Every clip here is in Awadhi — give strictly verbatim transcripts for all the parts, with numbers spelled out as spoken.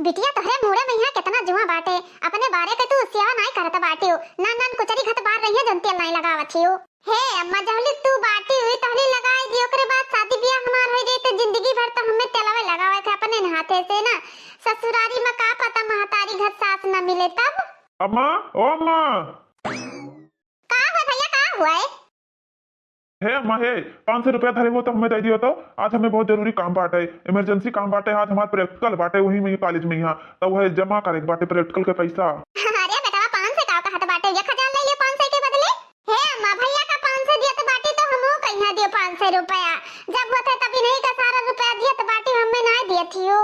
बिटिया, तोहरे मुड़े में यहाँ केतना जुआ बाटे, अपने बारे के तू सेवा नाई करत बाटियो। नान नान कुचरी घत बार रही है, जौन तेल नाई लगावत हियो। हे अम्मा, जहली तू बाटी हुई तहली लगाई दी, ओकरे बाद शादी ब्याह हमार होई जाई तो जिंदगी भर तो हमें तेलवे लगावे के अपने हाथे से ना। ससुरारी में का पता महतारी घर सास न मिले तब। अम्मा, ओ अम्मा। का हुआ भैया, का हुआ है? हे अम्मा हे, पाँच सौ रुपया धरे हो तो हमें दे दियो तो, आज हमें बहुत जरूरी काम बाटे, emergency काम बाटे, आज हमार practical बाटे वही में college में यहाँ, तो वह जमा करे के बाटे practical के पैसा। अरे बेटवा, पाँच सौ का कहत बाटे, एक हजार ले लियो पाँच सौ के बदले। हे अम्मा, भैया का पाँच सौ दियत बाटी तो हमहू कहिया दियो पाँच सौ रुपया, जब होते तब इन्हीं का सारा रुपया दियत बाटी, हमें ना दियत हियो।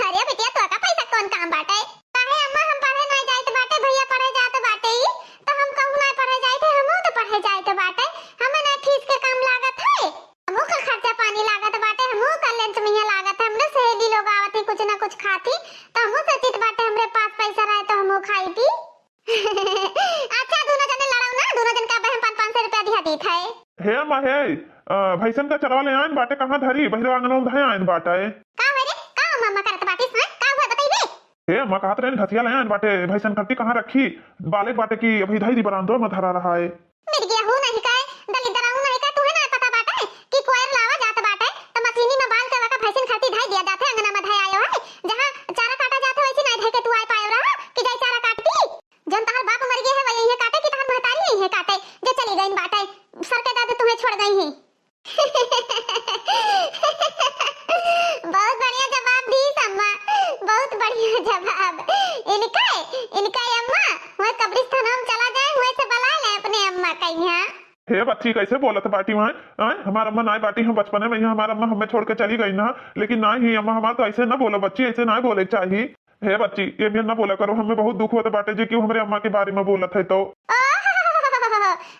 अरे बिटिया, तो का पैसा कौन काम बाटे? काहे अम्मा, हम पढ़े नाई जाइत बाटे, भैया पढ़े जात बाटे ई, तो हम कहूँ नाई पढ़े जाइत है, हमहू तो पढ़े जाइत बाटे, हमें नाई फीस के काम लागत है, हमहू का खर्चा पानी लागत बाटे, हमहू का lunch में ही लागत है, हमरे सहेली लोग आवत है कुछ ना कुछ खाती, तो हमहू सोचित बाटे हमरे पास पैसा रहे तो हमहू खाई पी। अच्छा, दोनों जने लड़ाओ ना, दोनों जन का अब हम पाँच, पाँच सौ रुपया दिया दीत है। हे अम्मा हे, अ, भैंसन का चरवा ले आयन बाटे, कहाँ धरी? बहिरवा आंगन में धरे आयन बाटे। का हुआ रे? का अम्मा, अम्मा करत बाटिस, हाँ? का हुआ, बताइबे? हे अम्मा, कहत रहन घसिया ले आयन बाटे, भैंसन खट्टी कहाँ रखी? बालक बाटे की अभी धई दी बरामदो में धरा रहा है। मिर्गिया हूँ नहीं का, दलिद्दरा हूँ नहीं का, तुहे ना पता बाटे कि कोयर लावा जात बाटे, तो मशीनी में बाल के वका भैंसन खट्टी धई दिया जाते, अंगना में धई आयो है, जहाँ चारा काटा जात है वैसे नहीं धई के तू आए पायो रहा कि जाई चारा काट पी। जौन तहार बाप मर गए है, वही यहीं काटे कि तहार महतारी यहीं काटे, जे चली गईन बाटे, सर के दर्द तुम्हें छोड़ गई ही। बहुत बढ़िया जवाब दीस अम्मा, बहुत बढ़िया जवाब। इनका, इनका अम्मा, वह कब्रिस्तान में चला जाए, वहीं से बुला ले अपने अम्मा का यहाँ। हे बच्ची, कैसे बोलत बाटी वहाँ? आय, हमार अम्मा नाई बाटी, हम बचपने में यहाँ हमार अम्मा हमें छोड़ के चली गई ना, लेकिन नाई ही अम्मा, हमार तो ऐसे ना बोलो बच्ची, ऐसे नाई बोले चाहिए। हे बच्ची, ये बियन ना बोला करो, हमें बहुत दुख होत बाटे जे केहू हमरे अम्मा के बारे में बोलत है तो। ओह,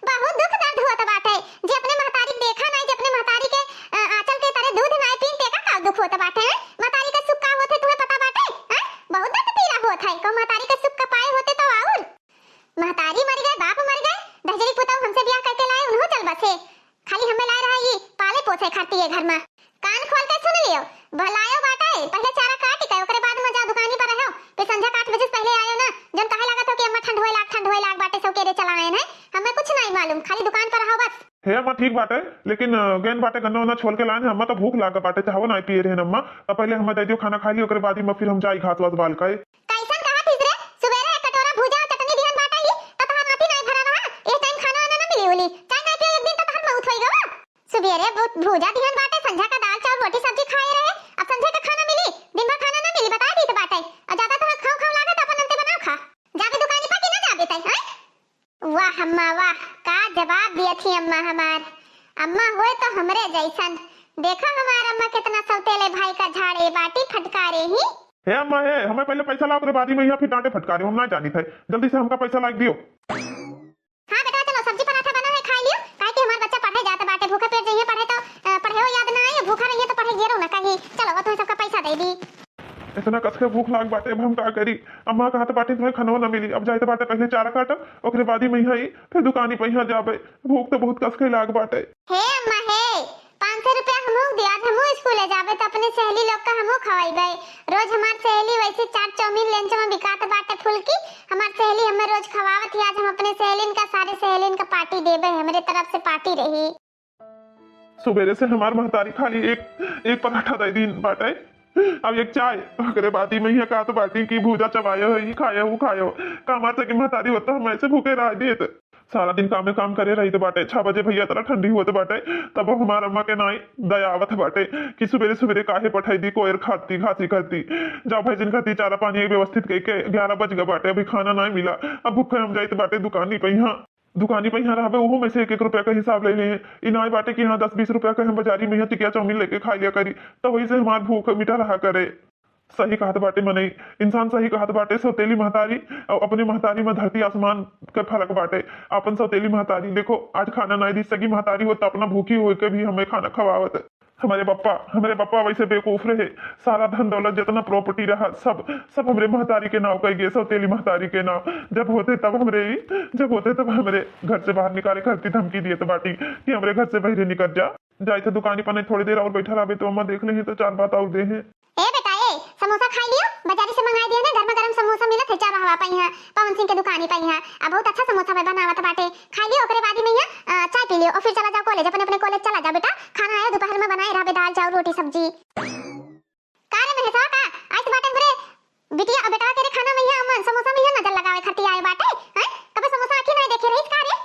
बहुत दुख दर्द होत बाटे, जे अपने महतारी के देखा नाई, जे अपने महतारी के, अ, आंचल के तरे दूध नाई पीन, तेका का दुख होत बाटे, हैं? महतारी के सुख का होत है, तुम्हें पता बाटे, हैं? बहुत दर्द पीड़ा होत है, कहूँ महतारी के सुख का पाए होते तो और। महतारी मर गए, बाप मर गए, दहजरी पुतौ हमसे बियाह करके लाए, उन्हों चल बसे। खाली हमें लाए रहा ई पाले पोसे खातिर ये घर में। कान खोल के सुन लियो, भलायो बाटे, पहले चारा काट के ओकरे बाद में जा दुकानी पर रहो, फिर संझा के आठ बजे से पहले आयो ना। जन कहे लागत हो कि अम्मा ठंड होए लाग, ठंड होए लाग बाटे, सब के रे चला आए हैं, हमें कुछ नहीं मालूम, खाली दुकान पर रहो बस। हे अम्मा ठीक बाटे, लेकिन, अ, गेंद बाटे गन्ना उन्ना छोल के लाए हैं, अम्मा तो भूख लाग बाटे, चाहो नहीं पिए रहे अम्मा, तो पहले हमें दे दियो खाना खा लियो, ओकरे बाद ही में फिर हम जाई घास वास बाल के। कैसन कहा थीस रे? सुबेरे एक कटोरा भूजा और चटनी दिहन बाटे ही, त तहार आंती नाई भरा रहा। ए टाइम खाना वाना ना मिली होली। चाय नाई पिए एक दिन त तहार मौत होई गवा। सुबेरे भू-, भूजा दिहन बाटे, संझा का दाल चाउर रोटी सब्जी खाए रहे। अब संझा का खाना मिली, दिन भर खाना ना मिली, बता दी त बाटे। और ज्यादा तहार खाओ खाओ लागत, अपन अंते बनाओ खा। जाबे दुकानी पर कि ना जाबे तै, हैं? वाह अम्मा वाह, का जवाब दिया थी अम्मा हमार। अम्मा होए तो हमरे जैसन। देखा हमार अम्मा कितना सौतेले भाई का झाड़े बाटी फटकारे ही। हे अम्मा हे, हमें पहले पैसा लाओ, ओकरे बाद ही में यहाँ फिर डांटे फटकारे, हम ना जानी थे। जल्दी से हमका पैसा ला के दियो। हाँ बेटा, चलो सब्जी पराठा बना है, खा लियो, काहे कि हमार बच्चा पढ़े जात बाटे, भूखे पेट जइहे पढ़े तो, अ, पढ़े हो याद ना आई, भूखा रहिए तो पढ़े गेरो ना कहीं। चलो, वो तुम्हें सबका पैसा दे दी। इतना कस के भूख लाग बाटे, अब हम का करी? अम्मा कहत बाटे तुम्हें खानो ना मिली, अब जाए तो बाटे पहले चारा काटब, ओकरे बाद ही में यहाँ आई, फिर दुकानी पे यहाँ जाबे। भूख तो बहुत कस के लाग बाटे। हे अम्मा हे, पाँच सौ रुपया हमहू दे, आज हमहू स्कूले जाबे तो अपने सहेली लोग का हमहू खवाइबे। रोज हमार सहेली वैसे चाट चाउमीन लंच में बिकात बाटे फुल्की, हमार सहेली हमें रोज खवावत ही, आज हम अपने सहेलिन का, सारे सहेलिन का पार्टी देबे, हमरे तरफ से पार्टी रही। सुबेरे से हमार महतारी खाली एक, एक पराठा दे दीन बाटे, अब एक चाय, ओकरे बाद ही में यहाँ कहत बाटी कि भूजा चबायो है, ई खायो, ऊ खायो। का हमार से कि महतारी होत तो हम ऐसे भूखे रह देत। सारा दिन कामे काम करे रहित बाटे। छह बजे भैया तरा ठंडी होत बाटे, तब हमार अम्मा के नाई दया आवत बाटे कि सुबेरे सुबेरे काहे पठाई दी कोयर खाती, घासी करती। जाओ भैजिन खाती चारा पानी एक व्यवस्थित कइके ग्यारह बज गए बाटे, अभी खाना नाई मिला। अब भूखे हम जाइत बाटे दुकानी पे यहाँ। दुकानी पे यहाँ रहबे, ओहू में से एक एक रुपया का हिसाब ले लिए। ई नाई बाटे कि हाँ, दस बीस रुपया का हम बाजारी में यहाँ टिकिया चाउमीन लेके खा लिया करी, तो वही से हमार भूख मिटा रहा करे। सही कहत बाटे मनई, इंसान सही कहत बाटे। सौतेली महतारी और अपने महतारी में धरती आसमान के फर्क बाटे। अपन सौतेली महतारी देखो, आज खाना नाई दी, सगी महतारी होत तो अपना भूखी होके भी हमें खाना खवावत। हमारे पप्पा, हमारे पप्पा वैसे बेवकूफ रहे, सारा धन दौलत जितना property रहा सब, सब हमरे महतारी के नाव कर गए, सौतेली महतारी के नाव। जब होते तब हमरे, जब होते तब हमरे घर से बाहर निकाले करती, धमकी दिए तो बाटी कि हमरे घर से बहरे निकल जा। जाए थे दुकानी पर नहीं थोड़ी देर और बैठा रहबे तो अम्मा देख लेही तो चार बात और दे हैं। ए बेटा, ए, समोसा खाई लियो, बाजारी से मंगाई दिया। के दुकानी पे यहाँ, आ बहुत अच्छा समोसा में बनावत बाटे। खाई लियो, ओकरे बाद ही में यहाँ, अ, चाय पी लियो और फिर चला जाओ कॉलेज, अपने अपने कॉलेज चला जाओ बेटा। खाना आए दोपहर में बनाए रहबे, दाल चाउर रोटी सब्जी। का रे महेशवा, का आइस बाटे हमरे बिटिया और बेटवा के रे खाना में यहाँ, अमन समोसा में यहाँ नजर लगावे खातिर आए बाटे? हैं? कबे समोसा आँखी नहीं देखे रहीस का रे?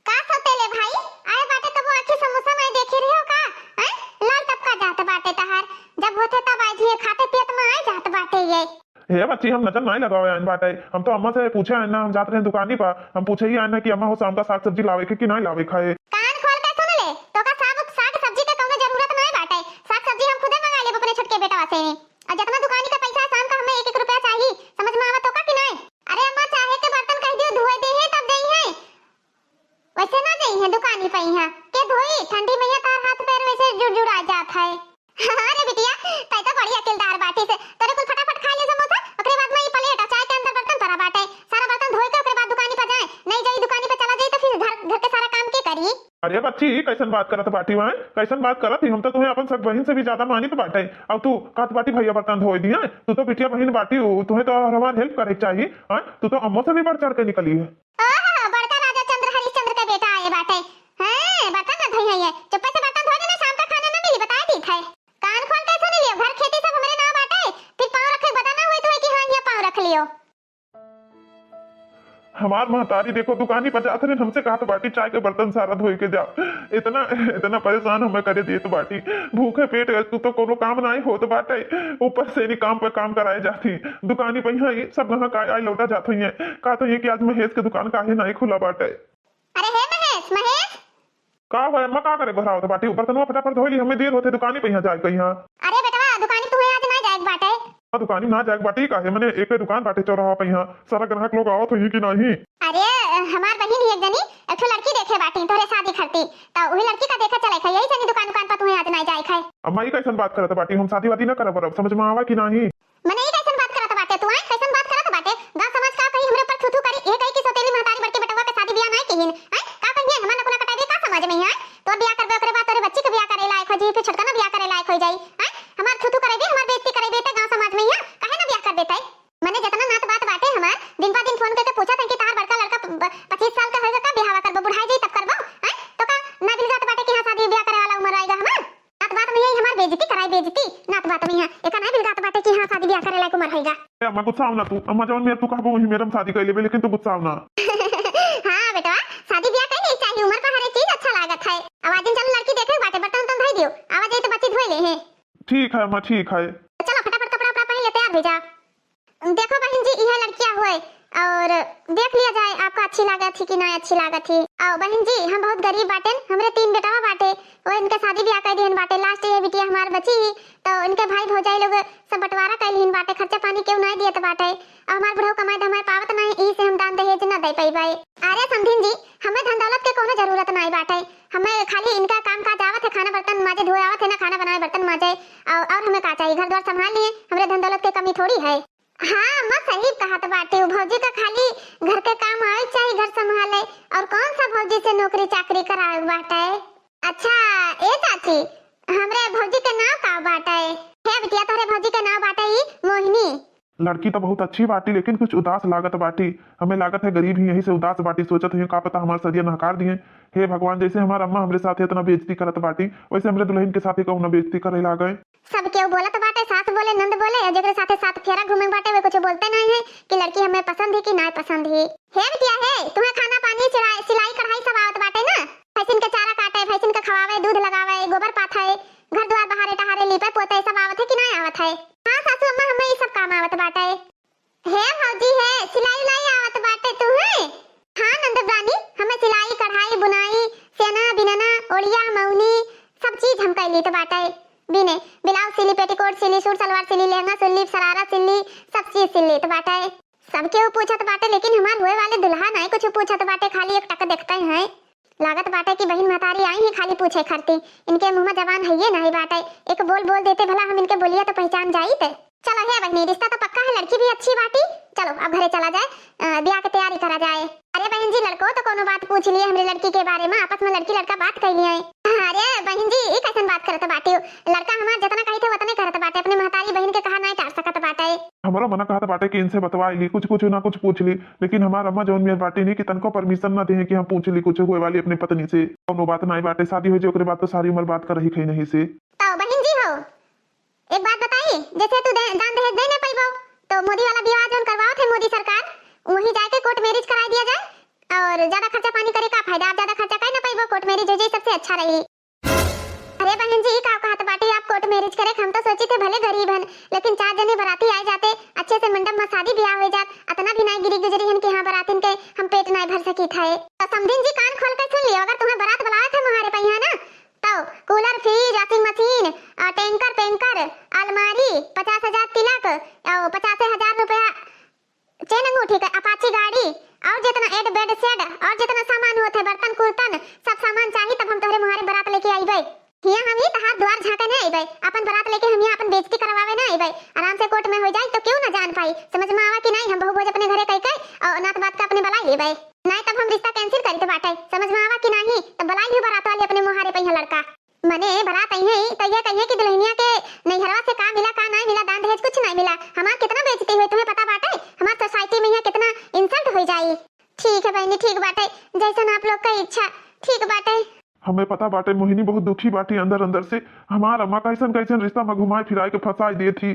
का सौतेले भाई, आए बाटे तबो आँखी समोसा नहीं देखे रहे हो का? हैं? लाल टपका जात बाटे तहार, जब होते तब आए जिए खाते पियत में आए जात बाटे ये। हे बच्ची, हम नजर नहीं लगावे आइन बाटे, हम तो अम्मा से पूछे आइन ना, हम जात रहे दुकानी पर, हम पूछे ही आइन ना कि अम्मा हो शाम का साग सब्जी लावे के कि नहीं लावे खाए। कान खोल के सुन ले, तो का साग, साग सब्जी के कौनो जरूरत नहीं बाटे, साग सब्जी हम खुदे मंगा लेब अपने छोटके बेटवा से। और जितना दुकानी का पैसा है शाम का हमें एक एक रुपया चाहिए, समझ में आवत हो का कि नहीं? अरे अम्मा, चाहे के बर्तन कह दियो धोए दे है तब दे है, वैसे ना जाई है दुकानी पे यहाँ के धोई, ठंडी में ये तार हाथ पैर वैसे जुड़जुड़ा जात है। अरे बिटिया, तै तो बड़ी अकलदार बाटी से, तोरे कुल फटाफट खा ले समोसा, ओकरे बाद में ई प्लेट आ चाय के अंदर बर्तन पड़ा बाटे, सारा बर्तन धोए के ओकरे बाद दुकानी पे जाए, नहीं जाई दुकानी पे चला जाई तो फिर घर, घर के सारा काम के करी? अरे बच्ची, ई कैसन बात करत बाटी वाय? कैसन बात करत ही? हम तो तुम्हें अपन सब बहिन से भी ज्यादा मानित बाटे। अब तू कहत बाटी भैया बर्तन धोए दिए, तू तो बिटिया बहिन बाटी, उ-, तुम्हें तो हमार हेल्प करे के चाहिए। हाँ, तू तो अम्मो से भी बढ़ चढ़ के निकली है। ओहो, बड़का राजा चंद्र हरिश्चंद्र के बेटा आए बाटे। हैं, बर्तन ना धोई है ये। चुप्पे से बर्तन धो देना, शाम का खाना ना मिली, बताए दी थे। कान खोल के सुन लियो, घर खेती सब हमरे नाव बाटे। फिर पाँव रखे बता ना हुई तुम्हें कि हाँ, ये पाँव रख लियो। हमार महतारी देखो दुकानी पर जात रहे, हमसे कहत बाटी चाय के बर्तन सारा धोई के जा। इतना, इतना परेशान हमें करे देत बाटी। भूखे पेट तू तो कोनो काम नाई होत बाटे, ऊपर से इन्हीं काम पर काम कराए जाती। दुकानी पर यहाँ ये सब गहा का आई लौटा जात हुई है। कहत हुई है कि आज महेश के दुकान काहे नाई खुला बाटे। अरे हे महेश, महेश। का हो अम्मा, का करे घबरावत बाटी? बर्तनवा फटाफट धोई ली, हमें देर होते दुकानी पे यहाँ जाए के यहाँ। अरे बेटवा, दुकानी तुम्हें आज ना जाए के बाटे। हाँ, दुकानी ना जाए के बाटी, काहे मने एक दुकान बाटे चौराहा पे यहाँ, सारा ग्राहक लोग आवत होई कि नहीं? अरे हमार बहिन ही एक जनी एक ठो लड़की देखे बाटी तोहरे शादी खरती, तो वही लड़की का देखे चले खे, यही सनी दुकान, दुकान पर तुम्हें आज ना जाए खे। अम्मा, ई कैसन बात करत बाटी? हम शादी वादी ना करब, समझ में आवा कि नहीं? मने ई कैसन बात करत बाटे तू, आय? कैसन बात करत बाटे? गाँव समाज का कही हमरे ऊपर थू थू करी, ए कही कि सौतेली महतारी बड़के बेटवा के शादी बियाह नाय किहिन, आय? का कहिए हमार नकुना कटाई का समाज में है, आय? तोर बियाह करबे ओकरे बाद तोरे बच्ची के बियाह करे लायक हो जी, फिर छोटका ना बियाह करे लायक हो जाई, आय? हमार थू थू करेबे, हमार बेइज्जती करेबे ते गाँव समाज में है, काहे ना बियाह कर देते? मने जितना नात बात बाटे हमार, दिन पा दिन फोन करके पूछत हैं कि तहार बड़का लड़का प-, प-, पच्चीस साल का होएगा, कब बियाह करबो, बुढ़ाई जाई तब करबो, आय? तो का ना दिल जात बाटे कि हाँ शादी बियाह करे वाला उम्र आएगा हमार? नात बात में यही हमार बेइज्जती कराई, बेइज्जती। नात बात में यहाँ एका नाई बिलगात बाटे कि हाँ शादी ब्याह करे लायक उमर होइगा। ए अम्मा, गुस्साओ ना तू। अम्मा, जौन मेर तू कहबो वही मेर हम शादी कर लेबे, लेकिन तू गुस्साओ ना। हाँ बेटवा, शादी ब्याह कई नहीं चाहिए, उमर पर हर एक चीज अच्छा लागत है। आवाजिन चल लड़की देखे बाटे, बर्तन उर्तन धोई दियो, आवाज आई तो बच्ची धोए ले है। ठीक है अम्मा, ठीक है। चलो फटाफट कपड़ा उपड़ा पहन ले, तैयार हो जा। देखो बहिन जी, इहे लड़किया होय और देख लिया जाए आपका अच्छी लागत ही कि ना अच्छी लागत ही। और बहिन जी, हम बहुत गरीब बाटेन, हमरे तीन बेटवा बाटे, वो इनके शादी ब्याह कर दिहन बाटे, लास्ट ये बिटिया हमार बची ही, तो इनके भाई भौजाई लोग सब बंटवारा कर लिहन बाटे, खर्चा पानी केहू ना दियत बाटे, और हमार बुढ़ऊ कमाए धमाए पावत नहीं, ई से हम दान दहेज ना दे पाई। अरे समधिन जी, हमें धन दौलत के कोनो जरूरत नाई बाटे, हमें खाली इनका काम काज आवत है, खाना बर्तन माजे धोए आवत है ना, खाना बनावे बर्तन माजे, और, और हमें का चाहिए, घर द्वार संभाल लिए, हमरे धन दौलत के कमी थोड़ी है। हाँ अम्मा, सही कहत बाटे, उ भौजी का खाली घर के काम आवे चाहिए, घर संभाले, और कौन सा भौजी से नौकरी चाकरी करावे बाटे? अच्छा ए चाची, हमरे भौजी के नाव का बाटे? हे बिटिया, तोहरे भौजी के नाव बाटे ई मोहिनी। लड़की तो बहुत अच्छी बाटी, लेकिन कुछ उदास लागत बाटी। हमें लागत है गरीब ही, यही से उदास बाटी। सोचत हुई का पता हमार सदिया नहकार दिए। हे भगवान, जैसे हमार अम्मा हमरे साथे इतना बेइज्जती करत बाटी, वैसे हमरे दुल्हन के साथे कहूँ ना बेइज्जती करे लागे। सब केहू बोलत बाटे, सास बोले, नंद बोले, और जेकरे साथे सात फेरा घूमे बाटे, वे कुछ बोलते नहीं है कि लड़की हमें पसंद ही कि ना पसंद ही। हे बिटिया हे, तुम्हें खाना पानी, सिलाई, सिलाई कढ़ाई सब आवत बाटे ना? भैंसिन के चारा काटे, भैंसिन के खवावे, दूध लगावे, गोबर पाथे, घर द्वार बहारे टहारे, लीपे पोते, सब आवत है कि ना आवत है? हाँ सासू अम्मा, हमें ये सब काम आवत बाटे। हे भौजी हे, सिलाई उलाई आवत बाटे तुम्हें? हाँ नंदरानी, हमें सिलाई, कढ़ाई, बुनाई, सेना, बिनना, ओड़िया, मौनी, सब चीज हम कर लीत बाटे। बिने, ब्लाउज सिली, पेटीकोट सिली, सूट सलवार सिली, लहंगा सिली, शरारा सिली, सब चीज सिल लीत बाटे। सब केहू पूछत बाटे, लेकिन हमार होए वाले दुल्हा नाई कुछ पूछत बाटे, खाली एक टक देखते हैं। लागत बाटे कि बहिन महतारी आई ही खाली पूछे खरती, इनके मुँह में जबान हइये नहीं बाटे। एक बोल बोल देते भला हम इनके बोलिया तो पहचान जाइत। चलो हे बहिनी, रिश्ता तो पक्का है, लड़की भी अच्छी बाटी। चलो अब घरे चला जाए, अ, ब्याह के तैयारी करा जाए। अरे बहन जी, लड़को तो कोनो बात पूछ लिए हमरे लड़की के बारे में, आपस में लड़की लड़का बात कर लिए। अरे बहन जी, ई कैसन बात करत बाटी? लड़का हमार जितना कही थे उतने करत बाटे, अपने महतारी बहन के कहा नहीं टार सकत बाटे। हमरो मना कहत बाटे कि इनसे बतवाइ ली, कुछ कुछ ना कुछ पूछ ली, लेकिन हमार अम्मा जौन मेर बाटी नहीं कि तनको permission ना देहे कि हम पूछ ली कुछ होए वाली अपने पत्नी से। कौनो बात नाई बाटे, शादी हो जाए ओकरे बाद तो सारी उम्र बात करही खई नहीं से। तो बहिन जी हो, एक बात बताई, जैसे तू दे-, दान दहेज दे ना पइबो, तो मोदी वाला विवाह जौन करवावत है मोदी सरकार, वहीं जाके court marriage कराई दिया जाए, और ज्यादा खर्चा पानी करे का फायदा, आप ज्यादा खर्चा करे ना पइबो, court marriage हो जाए, सबसे अच्छा रही। अरे बहन जी, ई का कहत बाटी आप court marriage करे? हम तो सोची थे भले गरीब हन, लेकिन चार जने बराती आए जाते, अच्छे से मंडप में शादी ब्याह हो जात, अतना भी नाई गिरी गुजरी हन कि हाँ बरातिन के हम पेट नाई भर सकी थे। तो समधिन जी कान खोल के सुन लियो, अगर तुम्हें बरात बुलावे थे मोहारे पइहा ना, तो cooler, fridge, washing machine, आ, tanker, पैंकर, अलमारी, पचास हजार तिलक, और पचास हजार रुपया चेन अंगूठी के, अपाची गाड़ी, और जितना एड बेड सेट, और जितना सामान होत है, बर्तन कुर्तन, सब सामान चाही, तब हम तोहरे मुहारे बरात लेके आइबे। हियाँ हम ही तहार द्वार झाँके नहीं आइबे, अपन बरात लेके हम यहाँ अपन बेइज्जती करवावे ना आइबे। आराम से court में हो जाई तो क्यों ना जान पाई। समझ में आवा कि नहीं, हम बहू भोज अपने घरे कह के और नात बात का अपने बुलाई लेबे। नहीं तब हम रिश्ता cancel करी तो बाटे। समझ में आवा कि नहीं, तब बुलाई लियो बरात वाले अपने मुहारे पइहा लड़का। मने बरात आई है तो ये कहिए कि दुल्हनिया के नैहरवा से का मिला, का नहीं मिला, दान दहेज कुछ नहीं मिला। हमार कितना बेइज्जती हुई, तुम्हें पता बाटे? हमार society में यहाँ कितना insult हो जाई। ठीक है बहनी, ठीक बाटे, जैसन आप लोग का इच्छा, ठीक बाटे। हमें पता बाटे मोहिनी बहुत दुखी बाटी अंदर अंदर से, हमार अम्मा कैसन कैसन रिश्ता में घुमाए फिराए के फंसाए दिए थी।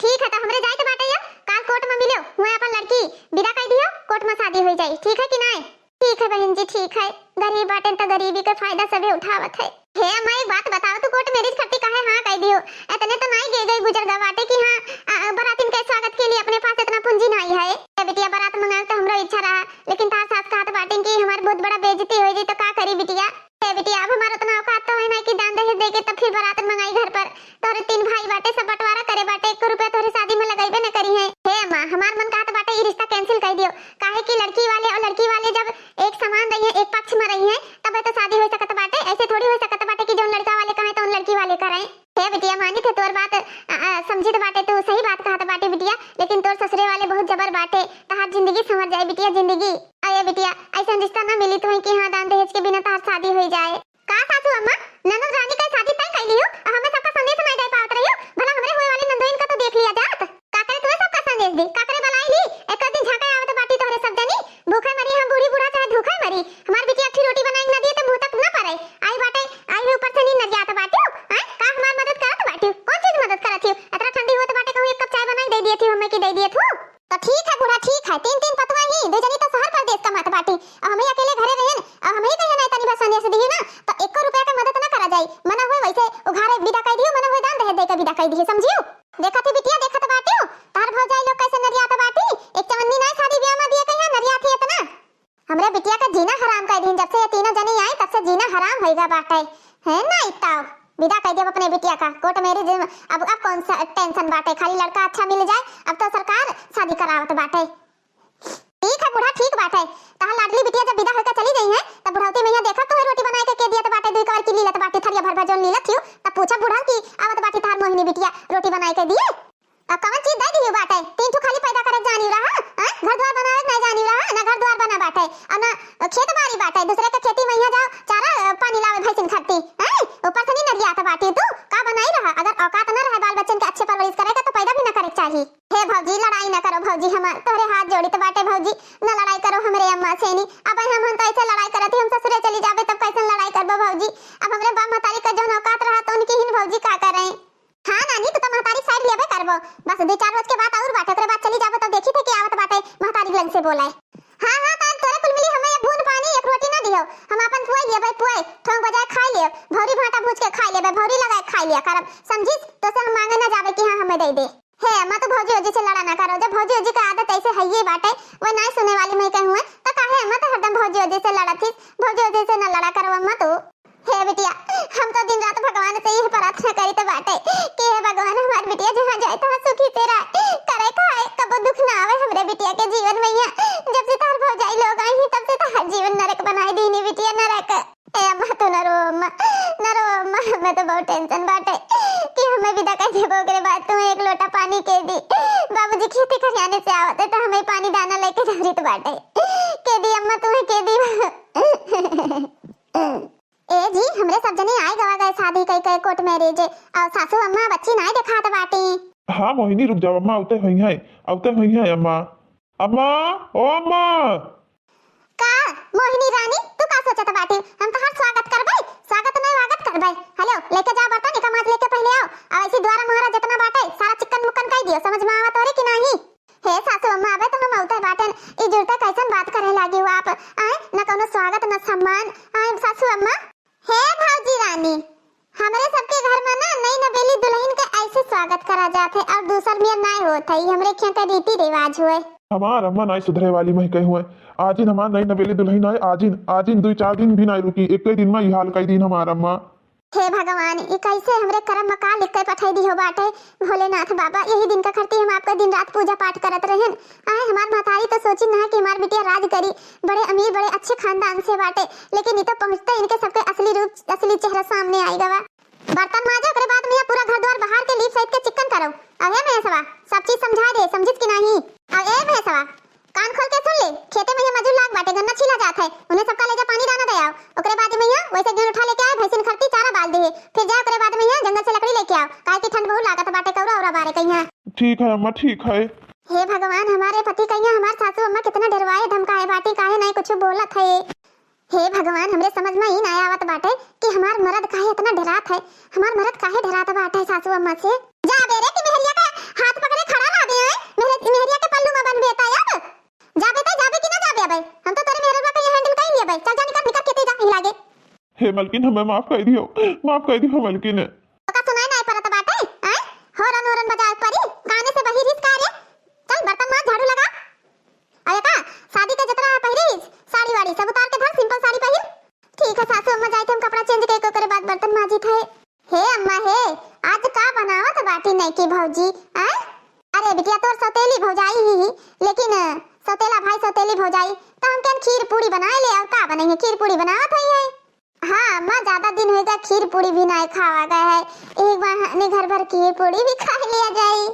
ठीक है, तो हमरे जाए के बाटे या, काल court में मिलो, हुए अपन लड़की विदा कर दियो, court में शादी हो जाई, ठीक है कि नहीं? ठीक है बहन जी, ठीक है। गरीब बाटेन त गरीबी के फायदा सभे उठावत है। हे अम्मा, एक बात बताओ, तू court marriage खातिर काहे हाँ कह दियो? इतने तो नाई गे गई गुजर गा बाटे कि हाँ, आ, बरातिन के स्वागत के लिए अपने पास इतना पूंजी नाई है। ए बिटिया, बरात मंगाए तो हमरो इच्छा रहा, लेकिन तार सास कहत बाटेन कि हमार बहुत बड़ा बेइज्जती हो जाई, तो का करी बिटिया? हे बिटिया, अब हमार उतना औकात तो है ना कि दान दहेज देके तब फिर बरात मंगाई घर पर। तोहरे तीन भाई बाटे, सब बंटवारा करे बाटे, एको रुपया तोहरे शादी में लगइबे न करी है। हे अम्मा, हमार मन कहत बाटे ई रिश्ता cancel कर दियो, काहे कि लड़की वाले और लड़की वाले जब एक समान रही है, एक पक्ष में रही है, तबे तो शादी हो सकत बाटे। ऐसे थोड़ी हो सकत बाटे कि जौन लड़का वाले कहे तौन लड़की वाले करे। हे बिटिया, मानित है तोर बात, अ, अ, समझित बाटे, तू सही बात कहत बाटे बिटिया, लेकिन तोर ससुरे वाले बहुत जबर बाटे, तहार जिंदगी संवर जाए बिटिया, जिंदगी। अरे बिटिया, ऐसन रिश्ता ना मिली तुहैं कि हाँ, दान दहेज के बिना तहार शादी हो जाए। का सासू अम्मा, ननद रानी का शादी तय कैली हो, और हमें सबका संदेश नहीं दे पावत रही हो? भला हमरे हुए वाले नंदोइन का तो देख लिया जात। काकरे तुम्हें सबका संदेश दी, काकरे बुलाई ली? एक दिन झांके आवत बाटी तोहरे सब जनी, भूखे मरी हम बूढ़ी बूढ़ा चाहे भूखे मरी। हमार बिटिया एक रोटी बनाई ना दिए तो मुंह तक ना पड़े। आई बाटे, आई है ऊपर से नींद नरियात बाटी हो। आय, का हमार मदद करत बाटी हो? कौन चीज मदद करत हो? इतना ठंडी होत बाटे, कहूँ एक कप चाय बनाई दे दिए थी हमें कि दे दिए थू। तो ठीक है बूढ़ा, ठीक है, तीन तीन पतवा ही, दो जनी तो शहर परदेश कमात बाटी, और हम ही अकेले घरे रहन, और हम ही कहे ना तनी बस संदेश दिही ना, तो एको रुपया के मदद ना करा जाई। मना हुए वैसे उघारे विदा कर दियो, मना हुए दान दहेज दे के विदा कर दिए, समझियो? देखत ही बिटिया, देखत बाटियो, तार भौजाई लोग कैसे नरियात बाटी, एक चवन्नी ना शादी ब्याह में दिए कहिया नरियात ही इतना। हमरे बिटिया का जीना हराम कर दीन, जब से ये तीनों जनी आई तब से जीना हराम होइगा बाटे। है ना इताओ, विदा कर दियो अपने बिटिया का, court marriage, अब, अब कौन सा tension बाटे, खाली लड़का अच्छा मिल जाए, अब तो सरकार शादी करावत बाटे। ठीक है बूढ़ा, ठीक बाटे। तहार लाडली बिटिया जब विदा होके चली गई है, तब बुढ़ौती में यहाँ देखा तुम्हें रोटी बनाए के, के दियत बाटे, दुई कवर की लीलत बाटे, थरिया भर भर जोन लीलत हियो, तब पूछा बूढ़ा कि आवत बाटी तहार मोहिनी बिटिया रोटी बनाए के दिए। अब कवन चीज दे दियो बाटे? तीन ठो खाली पैदा करे जानी रहा, हैं? घर द्वार बनावे के नहीं जानी रहा, ना घर द्वार बना बाटे, और ना खेत बाड़ी बाटे, दूसरे के खेती में यहाँ जाओ, चारा, अ, पानी लावे भैंसिन खरती, हैं? ऊपर से नहीं नरियात बाटी तू, का बनाई रहा? अगर औकात ना रहे बाल बच्चन के अच्छे परवरिश करे का, तो पैदा भी ना करे के चाही। हे भौजी, लड़ाई ना करो भौजी, हमार तोहरे हाथ जोड़ी तो बाटे भौजी, ना लड़ाई करो हमरे अम्मा से नी। अब हम, हम तो ऐसे लड़ाई करत ही, हम ससुरे चली जाबे तब कैसन लड़ाई करबो भौजी? अब हमरे बाप महतारी का जौन औकात रहा तो उनकी हिन भौजी का करें? हाँ नानी, तू तो महतारी side लेबे करबो, बस दो चार रोज के बात और बाटे, ओकरे बाद चली जाबो तब देखी थे के आवत बाटे महतारी लंग से बोले। हाँ हाँ, तान तोरे कुल मिली हमें एक बूंद पानी, एक रोटी ना दियो, हम अपन पुए लेबे पुए, ठोंक बजाए खाई लेब, भौरी भाटा भूज के खाई लेबे, भौरी लगाए खाई लिया करब, समझिस? तो से हम मांगे ना जाबे कि हाँ हमें दे दे। हे अम्मा, तू भौजी ओजी से लड़ा ना करो। जब भौजी ओजी का आदत ऐसे है ये बाटे, वो ना सुने वाली मैं कहूँ है, तो काहे अम्मा तो हरदम भौजी ओजी से लड़ा थी? भौजी ओजी से ना लड़ा करो अम्मा तू। हे बिटिया, हम तो दिन रात भगवान से यह प्रार्थना करी तो बाटे कि हे भगवान, हमार बिटिया जहाँ जाए तहाँ सुखी से रहे, करे खाए, कबो दुख ना आवे हमरे बिटिया के जीवन में। यहाँ जब से तार भौजाई लोग आई हैं, तब से तार जीवन नरक बनाए दीनी बिटिया, नरक। ए अम्मा, तू न रो अम्मा, न रो अम्मा, हमें तो बहुत tension बाटे कि हमें विदा कर देबो, ओकरे बाद तुम्हें एक लोटा पानी के दी। बाबूजी खेती खरियाने से आवत है तो हमें पानी दाना लेके जरूरत बाटे। के दी अम्मा, तुम्हें के दी। ए जी, हमरे सब जने आए गवा गए शादी कई कई court marriage, और सासू अम्मा बच्ची नाय देखात बाटी। हाँ मोहिनी, रुक जाओ अम्मा, अउते होइहैं, अउते होइहैं अम्मा। अम्मा, ओ अम्मा। का मोहिनी रानी, तू का सोचत बाटी? हम तोहार स्वागत करबै? स्वागत नहीं वागत करबै? हेलो, लेके जाओ बर्तन, एका माज लेके पहिले आओ। और ऐसी द्वारा मोहरा जितना बाटे, सारा चिक्कन मुक्कन कई दियो, समझ में आवा तोरे कि नाही? हे सासू अम्मा, अबे तो हम अउते बाटेन, ई जुरते कैसन बात करे लागी हो आप? आए, न कौनो स्वागत, न सम्मान। आए सासू अम्मा। हे भौजी रानी, हमरे सबके घर में ना नई नवेली दुल्हन के ऐसे स्वागत करा जात है और दूसर नियर नाय होत है, ई हमरे खियाँ के रीति रिवाज हुए। हमार अम्मा नाय सुधरे वाली मह कहे हुए। आजिन हमार नई नवेली दुल्हन आए, आजिन, आजिन दुई चार दिन भी नाय रुकी, एक दिन में ई हाल कई दीन हमार अम्मा। हे भगवान, ई कैसे हमरे करम में का लिख के पठाई दी हो बाटे? भोलेनाथ बाबा, यही दिन का खरती हम आपका दिन रात पूजा पाठ करत रहन। आए, हमार महतारी तो सोची ना कि हमार बिटिया राज करी, बड़े अमीर, बड़े अच्छे खानदान से बाटे, लेकिन ई तो पहुँचते इनके सबके असली रूप, असली चेहरा सामने आई गवा। बर्तन माजे, ओकरे बाद में पूरा घर द्वार बहार के लीप सहित के चिक्कन करो। अब ए महेशवा, सब चीज समझा दे, समझिस कि नाही? अब ए महेशवा, कान खोल के सुन ले, खेते में ये मजूर लाग बाटे, गन्ना छीला जात है, उन्हें सबका ले जा पानी दाना दे आओ। ओकरे बाद में यहाँ वैसे गेहूं उठा लेके आए, भैंसिन खरती चारा बाल दे, फिर जा ओकरे बाद में यहाँ जंगल से लकड़ी लेके आओ, काहे कि ठंड बहुत लागत बाटे, कौरा औरा बारे कहीं। ठीक है अम्मा, ठीक है। हे भगवान, हमारे पति कहिया हमार सासू अम्मा कितना डरवाए धमकाए बाटी, काहे नहीं कुछ बोलत है। हे भगवान, हमरे समझ में ई ना आवत बाटे कि हमार मरद काहे इतना डरात है, हमार मरद काहे डरात बाटे सासू अम्मा से। जाबे रे कि मेहरिया का हाथ पकड़े खड़ा रहबे, हैं? मेहर-, मेहरिया के पल्लू में बंधबे त अब? जाबे त जाबे कि ना जाबे अबे? हम तो तोरे मेहररुआ के handle कई लेबे। चल जा, निकल, निकल के ते जा, यहीं लागे। हे मलकिन, हमें माफ कर दियो, माफ कर दियो मलकिन। ओका सुनाई नाय परत बाटे, हैं? हॉर्न हॉर्न बजावे परी, काने से बहिर हिस का रे? चल बर्तन माज, झाड़ू लगा। अरे का, शादी का जतरा पहिरिस, साड़ी वाड़ी सब उतार के धर, simple साड़ी पहिर। ठीक है सासू अम्मा, जाइत हम कपड़ा change करके ओकरे बाद बर्तन माजित है। हे अम्मा हे, आज का बनावत बाटी नई की भौजी, हैं? अरे बिटिया, तोर सौतेली भौजाई ही, ही, लेकिन सौतेला भाई सौतेली भौजाई, तो हम कहन खीर पूड़ी बनाए ले, और का बनई है, खीर पूड़ी बनावत होई है। हाँ अम्मा, ज्यादा दिन होइगा, खीर पूड़ी भी नाय खावा गए है। एक बहाने घर भर खीर पूड़ी भी खा लिया जाई।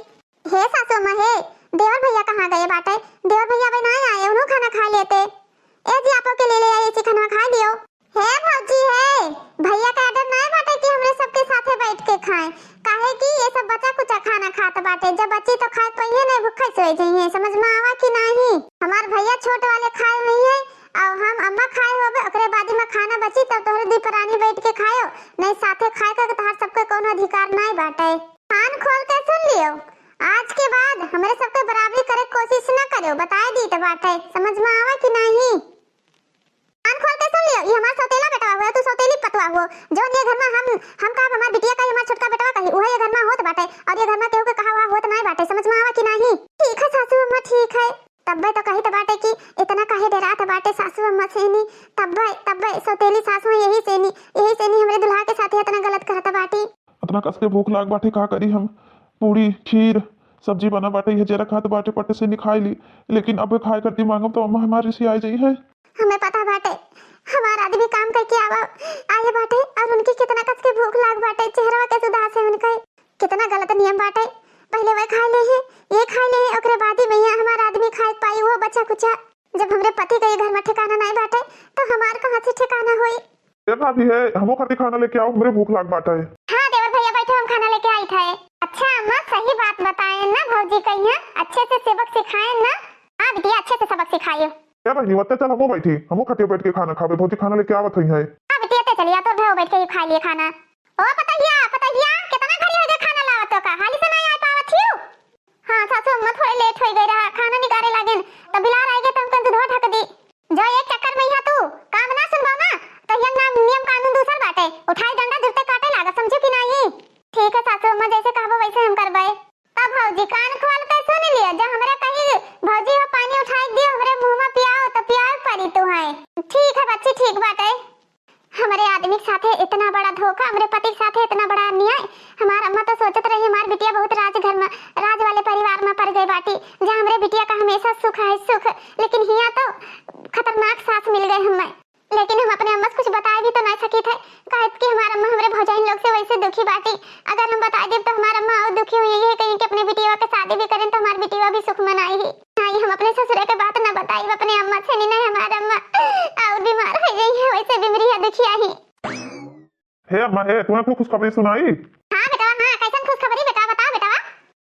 हे सासू अम्मा हे, देवर भैया कहाँ गए बाटे? देवर भैया अबे नाय आए, उन्हों खाना खा लेते। ए जी, आपो के ले ले आई, ऐसी खाना खा लियो। हे भौजी हे, भैया का order नाय बाटे कि हमरे सबके साथे बैठ के खाएं, काहे कि ये सब बचा कुचा खाना खात बाटे, जब बची तो खाए पइहे नहीं, भूखे सोए जइहे, समझ में आवा कि नाही? हमार भैया छोट वाले खाए हुई है, और हम अम्मा खाए होबे, ओकरे बाद में खाना बची, तब तोहरे दुई परानी बैठ के खायो, नहीं साथे खाए का तोहार सबके कोनो अधिकार नाय बाटे। कान खोल के सुन लियो, आज के बाद हमरे सबके बराबरी करे के कोशिश न करियो, बताए दीत बाटे, समझ में आवा कि नाही? कान खोल के सुन लियो, ई हमार सौतेला बेटवा हुआ, तू सौतेली पतवा हुआ, जौन ये घर में हम, हम कहब हमार बिटिया कही, हमार छोटका बेटवा कही, उहे ये घर में होत बाटे, और ये घर में केहू के कहा हुआ होत नाय बाटे, समझ में आवा कि नाही? ठीक है सासू अम्मा, ठीक है। तब्बे तो कहित बाटे कि इतना काहे डेरात बाटे सासू अम्मा सेनी, तब्बे, तब्बे सौतेली सासू यही सेनी, यही सेनी हमरे दुल्हा के साथे इतना गलत करत बाटी। इतना कस के भूख लाग बाटे, का करी हम? पूड़ी, खीर, सब्जी बना बाटे, यह जरा खात बाटे, पट से निखाई ली, लेकिन अब खाए करती मांगब तो अम्मा हमार रिसी आ जाई है। हमें पता बाटे, हमार आदमी काम करके आवा, आए बाटे और उनकी कितना कस के भूख लाग बाटे, चेहरवा के सुधा से उनके कितना गलत नियम बाटे। पहले वह खाए ले है, ये खाए ले है, ओकरे बाद ही भैया हमार आदमी खाए पाई वो बचा कुचा। जब हमरे पति के ये घर में ठिकाना नहीं बाटे, तो हमार कहाँ से ठिकाना होई? ए भाभी है, हमो खातिर खाना लेके आओ, हमरे भूख लाग बाटे। हाँ देवर भैया बैठो, हम खाना लेके आई थे। अच्छा अम्मा, सही बात बताए ना भौजी, कहिया अच्छे से सबक सिखाए ना। हाँ बिटिया, अच्छे से सबक सिखाइयो। ए बहिनी, वत्ते चल, हमो बैठी, हमो खटिया बैठ के खाना खाबे, भौजी खाना लेके आवत हई है। हाँ बिटिया, ते चलिया, तो भेव बैठ के ही खा लिए खाना। ओ पतहिया, पतहिया, कितना घड़ी हो गए खाना लावत तो का, हाली से नहीं आ पावत हियो? हाँ सासू अम्मा, थोड़े लेट हो गए रहा, खाना निकारे लागेन, तो बिलार आएगे तो हमकन दूधवा ढक दी। जो एक चक्कर में यहाँ तू काम ना सुनबो ना, तो हियन नाम नियम कानून दूसर बाटे, उठाई डंडा जुरते काटे लागा, समझू कि नाही? ठीक है सासू अम्मा, जैसे कहबो वैसे हम करबे। तब भौजी कान खोल के सुन लियो, जब हमरा कही भौजी हो पानी उठाई दियो, हमरे मुँह में पियाओ तो पियाओ परी तू है। ठीक है बच्ची, ठीक बाटे। हमरे आदमी के साथे इतना बड़ा धोखा, हमरे पति के साथे इतना बड़ा अन्याय। हमार अम्मा तो सोचत रही हमार बिटिया बहुत राज घर में, राज वाले परिवार में पड़ गई बाटी, जहाँ हमरे बिटिया का हमेशा सुख है सुख, लेकिन हिया तो खतरनाक सास मिल गए हमें। लेकिन हम अपने अम्मा से कुछ बताए भी तो नहीं सकी थे, काहे कि हमार अम्मा हमरे भौजाइन लोग से वैसे दुखी बाटी। अगर हम बताए देब तो हमार अम्मा और दुखी हुई, यही कहीं कि अपने बिटिया के शादी भी करें तो हमार बिटिया भी सुख मनाई ही। नहीं, हम अपने ससुरे के बात ना बताई, अपने अम्मा से नहीं, नहीं हमार अम्मा और बीमार हो गई है, वैसे बीमारी है दुखिया ही। हे अम्मा, हे, तुम्हें कोई खुशखबरी सुनाई? हाँ बेटा, हाँ, कैसन खुशखबरी बेटा, बताओ बेटा।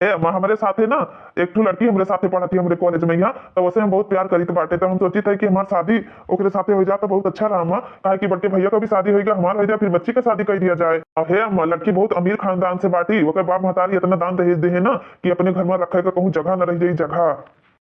हे अम्मा, हमरे साथे ना एक ठो लड़की हमरे साथे पढ़त ही हमरे कॉलेज में यहाँ, तो वैसे हम बहुत प्यार करीत बाटे। तो हम सोचित है कि हमार शादी ओकरे साथे हो जाए तो बहुत अच्छा रहा, काहे कि बड़के भैया का भी शादी होइगा, हमार हो जाए, फिर बच्ची का शादी कर दिया जाए। अब हे अम्मा, लड़की बहुत अमीर खानदान से बाटी, ओकर बाप महतारी इतना दान दहेज दे है ना कि अपने घर में रखे का कहूँ जगह न रह जाई, जगह।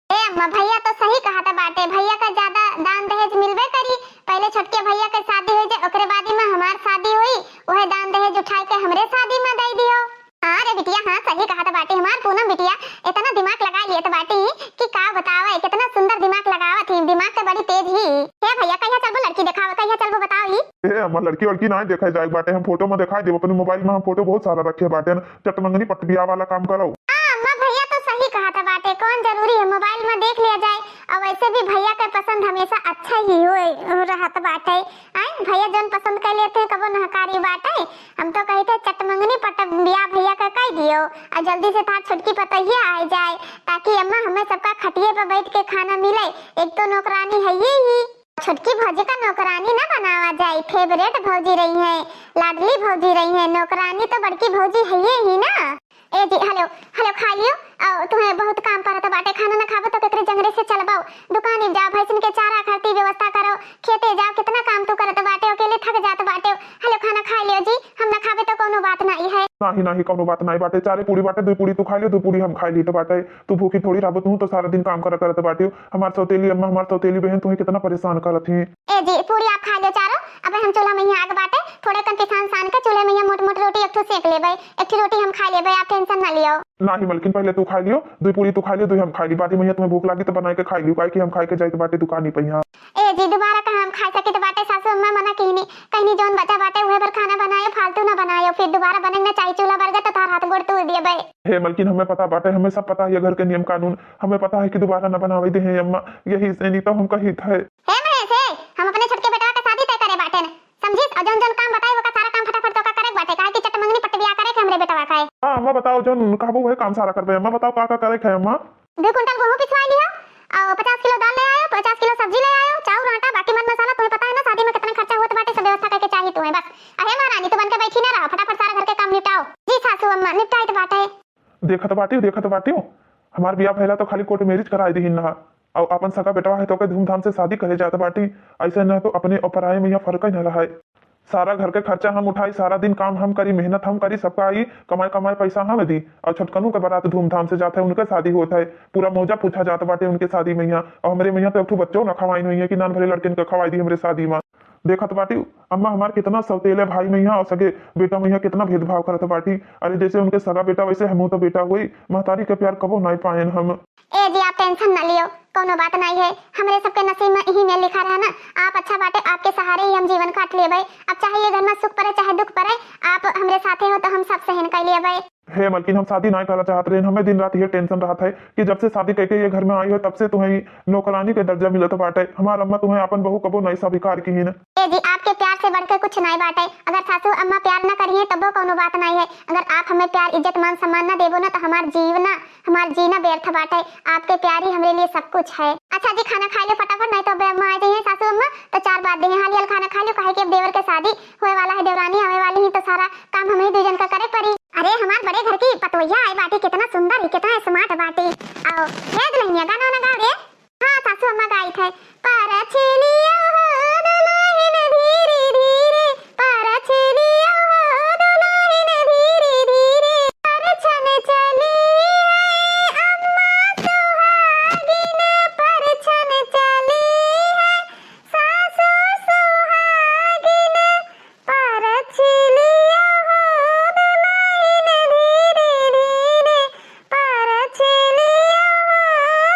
ए अम्मा, भैया तो सही कहत बाटे, भैया का ज्यादा दान दहेज मिलबे करी। पहले छोटके भैया के शादी हो जाए, ओकरे बाद ही में हमार शादी हुई, वह दान दहेज उठाए के हमरे शादी में दे दियो। हाँ रे बिटिया, हाँ, सही कहत बाटे हमार पूनम बिटिया, इतना दिमाग लगा लियत बाटी कि का बतावे, कितना सुंदर दिमाग लगावत ही, दिमाग तो बड़ी तेज ही। हे भैया, कहिया चलबो लड़की देखावे, कहिया चलबो बताओ ही। ए अम्मा, लड़की वड़की ना देखे जाए बाटे, हम फोटो में दिखाई देब, अपने मोबाइल में हम फोटो बहुत सारा रखे बाटे, चटमंगनी पट बियाह वाला काम करो। हाँ अम्मा, भैया तो सही कहत बाटे, कौन जरूरी है मोबाइल में देख लिया जाए। और वैसे भी भैया के पसंद हमेशा अच्छा ही होए रहत बाटे। आए भैया जौन पसंद कर लेते हैं, कबो नहकारी बाटे। हम तो कही थे चटमंगनी पट बियाह भैया का कह दियो, और जल्दी से तार छोटकी पतोहिया आ जाए, ताकि अम्मा हमें सबका खटिए पर बैठ के खाना मिले। एक तो नौकरानी है ये ही, छोटकी भौजी का नौकरानी ना बनावा जाए, फेवरेट भौजी रही है, लाडली भौजी रही है, नौकरानी तो बड़की भौजी है ये ही ना। ए जी, हेलो, हेलो, खा लियो। अ, तुम्हें बहुत काम परत बाटे, खाना ना खाबो तो केकरे जंगरे से चलबाओ। दुकानी जाओ, भैंसिन के चारा खातिर व्यवस्था करो, खेते जाओ, कितना काम तू करत बाटे, अकेले थक जात बाटे। हेलो, खाना खा लियो जी, हम ना खाबे तो कोनो बात नहीं है। नाही, नाही, कोनो बात नाही बाटे, चारे पूरी बाटे, दुई पूरी तू खा लियो, दुई पूरी हम खा ली तो बाटे। तू भूखी थोड़ी रहबो, तू तो सारा दिन काम कर करत बाटे। हमार सौतेली अम्मा, हमार सौतेली बहन तुम्हें कितना परेशान करत ही। ए जी, पूरी आप खा लियो चारो, अब हम चूल्हा में ही आग बाटे, थोड़े कन पिसान सान के चूल्हे में ही मोट मोट रोटी एक ठो सेक लेबे, एक ठो रोटी हम खा लेबे, आप टेंशन ना लियो। नाही मलकिन, पहले तू खा लियो, दुई पूरी तू खा लियो, दुई हम खा ली, बाद में तुम्हें भूख लागी तो बनाए के खा लियो, काहे कि हम खाए के जाइत बाटे दुकानी पे यहाँ। ए जी, दोबारा कहाँ हम खा सकित बाटे, सासू अम्मा मना कहनी, कहनी जौन बचा बाटे उहे भर खाना बनायो, फालतू ना बनायो, फिर दोबारा बने ना चाही, चूल्हा बर गए तो तार हाथ गोड़ तोड़ दिए बे। हे मलकिन, हमें पता बाटे, हमें सब पता है ये घर के नियम कानून, हमें पता है कि दोबारा ना बनावे दे हैं अम्मा, यही से नहीं तो हम कही थे। हे महेश, हे, हम अपने छोटके बेटवा के शादी तय करे बाटे न, समझिस? और जौन जौन काम बताए ओका सारा काम फटाफट तोका करे के बाटे, काहे कि चटमंगनी पट बियाह करे के हमरे बेटवा का है। हाँ अम्मा, बताओ जौन कहबो वही काम सारा करबे अम्मा, बताओ का का करे के है अम्मा? दो कुंटल गेहूं पिसवा लियो, और पचास किलो दाल ले आयो, पचास किलो सब्जी ले आयो, चाउर आटा, बाकी मर मसाला, तुम्हें पता है ना शादी में कितना खर्चा होत बाटे, सब व्यवस्था करके चाहिए तुम्हें बस। अहे महारानी, तू बन के बैठी ना रहो, फटाफट सारा घर के काम निपटाओ। जी सासू अम्मा, निपटाइत बाटे। देखत बाटी, देखत बाटी, हमार बियाह भइला तो खाली कोर्ट मैरिज कराए दिहिन ना, और अपन सगा बेटवा है तो ओके धूमधाम से शादी करे जात बाटी। ऐसे न तो अपने और पराए में यहाँ फर्क ही न रहा है। सारा घर के खर्चा हम उठाई, सारा दिन काम हम करी, मेहनत हम करी, सबका आई कमाए कमाए पैसा हम दी, और छोटकनू के बारात धूमधाम से जात है, उनके शादी होत है, पूरा मौजा पूछा जात बाटे उनके शादी में यहाँ। और हमरे में यहाँ तो एक ठो बच्चो ना खवाइन हुई है कि नान भरे लड़कन के खवाई दी हमरे शादी में। देखत बाटी अम्मा हमार कितना सौतेले भाई में यहाँ और सगे बेटा में यहाँ कितना भेदभाव करत बाटी। अरे जैसे उनके सगा बेटा वैसे हमहू तो बेटा हुई, महतारी के प्यार कबो नहीं पाएन हम। ए जी, आप टेंशन ना लियो, कोनो बात नहीं है, हमरे सबके नसीब में यही में लिखा रहा ना। आप अच्छा बाटे, आपके सहारे ही हम जीवन काट लेबे। अब चाहे ये घर में सुख पड़े चाहे दुख पड़े, आप हमरे साथे हो तो हम सब सहन कर लेबे। हे मलकिन, हम शादी नहीं करना चाहत रहे, हमें दिन रात ये टेंशन रहत है कि जब से शादी करके ये घर में आई हो तब से तुम्हें नौकरानी के दर्जा मिलत बाटे। हमार अम्मा तुम्हें अपन बहू कबो नहीं स्वीकार किहिन। ए जी, आपके प्यार से बढ़ के कुछ नहीं बाटे। अगर सासू अम्मा प्यार न करिए तबो कोनो बात नहीं है। अगर आप हमें प्यार, इज्जत, मान सम्मान न देबो ना तो हमार जीवना, हमार जीना व्यर्थ बाटे। आपके प्यार ही हमरे लिए सब कुछ है। अच्छा जी, खाना खा लो फटाफट, नहीं तो अबे अम्मा आ जाइए सासू अम्मा तो चार बात देंगे। हाल हाल खाना खा लो, काहे कि अब देवर के शादी होए वाला है, देवरानी आवे वाली है तो सारा काम हमें दू जन का करे पड़ी। अरे हमार बड़े घर की पतोहिया आई बाटी, कितना सुंदर है, कितना स्मार्ट बाटी। आओ, हे दुल्हनिया गाना वाना गाओ रे। हाँ सासू अम्मा गाई थे। परछिलिया हो दुल्हन धीरे धीरे, परछिलिया हो दुल्हन धीरे धीरे, परछन चली है अम्मा सुहागिन, परछन चली है सासू सुहागिन। परछिलिया हो दुल्हन धीरे धीरे, परछिलिया हो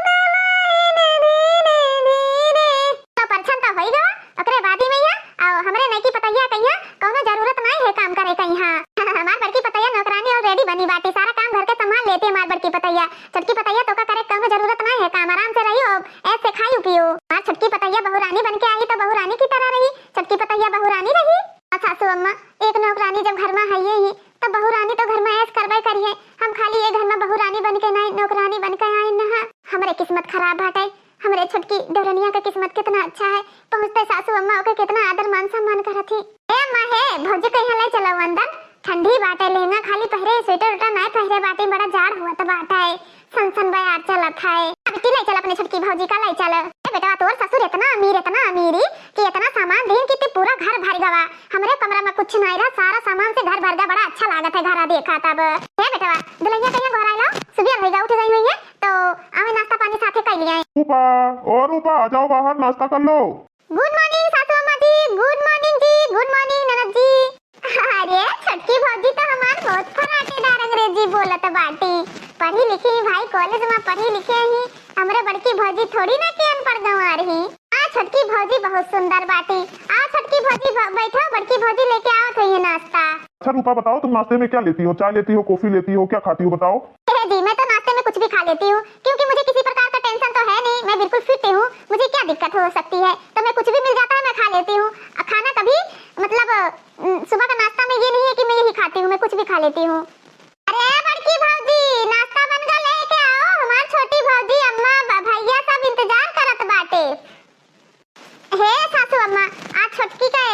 दुल्हन धीरे धीरे। तो परछन तो होई गवा, ओकरे बाद ही में यहाँ, आओ, हमरे नईकी पतैया कहिया, कौनो जरूरत नहीं है काम करे कहिया। हमार बड़की पतैया नौकरानी already बनी बाटी, सारा काम घर के संभाल लेती हमार बड़की पतैया। छोटकी पतैया तोका करे कौनो जरूरत नहीं है काम, आराम से रही हो, ऐसे खाई पियो। हमार छोटकी पतैया बहुरानी बन के आई तो बहुरानी की तरह रही, छोटकी पतैया बहुरानी रही। आ सासू अम्मा, एक नौकरानी जब घर में है ही, तब बहुरानी तो घर में ऐश करबे करिए। हम खाली ये घर में बहुरानी बन के नहीं, नौकरानी बन के आए न है। हमरे किस्मत खराब बाटे, हमरे छोटकी देवरनिया के किस्मत कितना अच्छा है। पहुँचते सासू अम्मा ओके कितना आदर मान सम्मान करत ही। ए अम्मा हे, भौजी के यहाँ ले चलो अंदर, ठंडी बाटे, लहंगा खाली पहिरे, स्वेटर उटर नाय पहिरे बाटे, बड़ा जाड़ होत बाटे, सन सन बयार चलत है। अब की लै चल अपने छोटकी भौजी का लै चल। ए बेटवा, तोर ससुर इतना अमीर, इतना अमीरी कि इतना सामान दीन कि ते पूरा घर भर गवा। हमरे कमरा में कुछ नाय रहा, सारा सामान से घर भर गवा, बड़ा अच्छा लागत है घर देखा तब। हे बेटवा, दुल्हनिया कहिया घर आइलो, सुबह होइगा उठ गई हुई है, तो आवे नाश्ता पानी साथे कर लिया है। रूपा, ओ रूपा, आ जाओ बाहर, नाश्ता कर लो। Good morning सासू अम्मा जी, good morning जी, good morning ननद जी। अरे छोटकी भौजी तो हमार बहुत फराटेदार अंग्रेजी बोलत बाटी। पढ़ी लिखी ही भाई, कॉलेज में पढ़ी लिखे ही। हमरे बड़की भौजी थोड़ी ना के अनपढ़ गंवार ही। हाँ, छोटकी भौजी बहुत सुंदर बाटी। आ छोटकी भौजी ब-, बैठो, बड़की भौजी लेके आवत हुई है नाश्ता। अच्छा रूपा, बताओ तुम नाश्ते में क्या लेती हो? चाय लेती हो, कॉफी लेती हो, क्या खाती हो बताओ? ए जी, मैं तो नाश्ते में कुछ भी खा लेती हूँ, क्योंकि मुझे किसी प्रकार का tension तो है नहीं, मैं बिल्कुल fit हूँ। मुझे क्या दिक्कत हो सकती है? तो मैं कुछ भी मिल जाता है, मैं खा लेती हूँ। अ, खाना कभी, मतलब, अ, सुबह का नाश्ता में ये नहीं है कि मैं यही खाती हूँ, मैं कुछ भी खा लेती हूँ। अरे बड़की भौजी, नाश्ता बन गया, लेके आओ। हमार छोटी भौजी, अम्मा, ब-, भैया सब इंतजार करत बाटे। हे सासू अम्मा, आज छोटकी का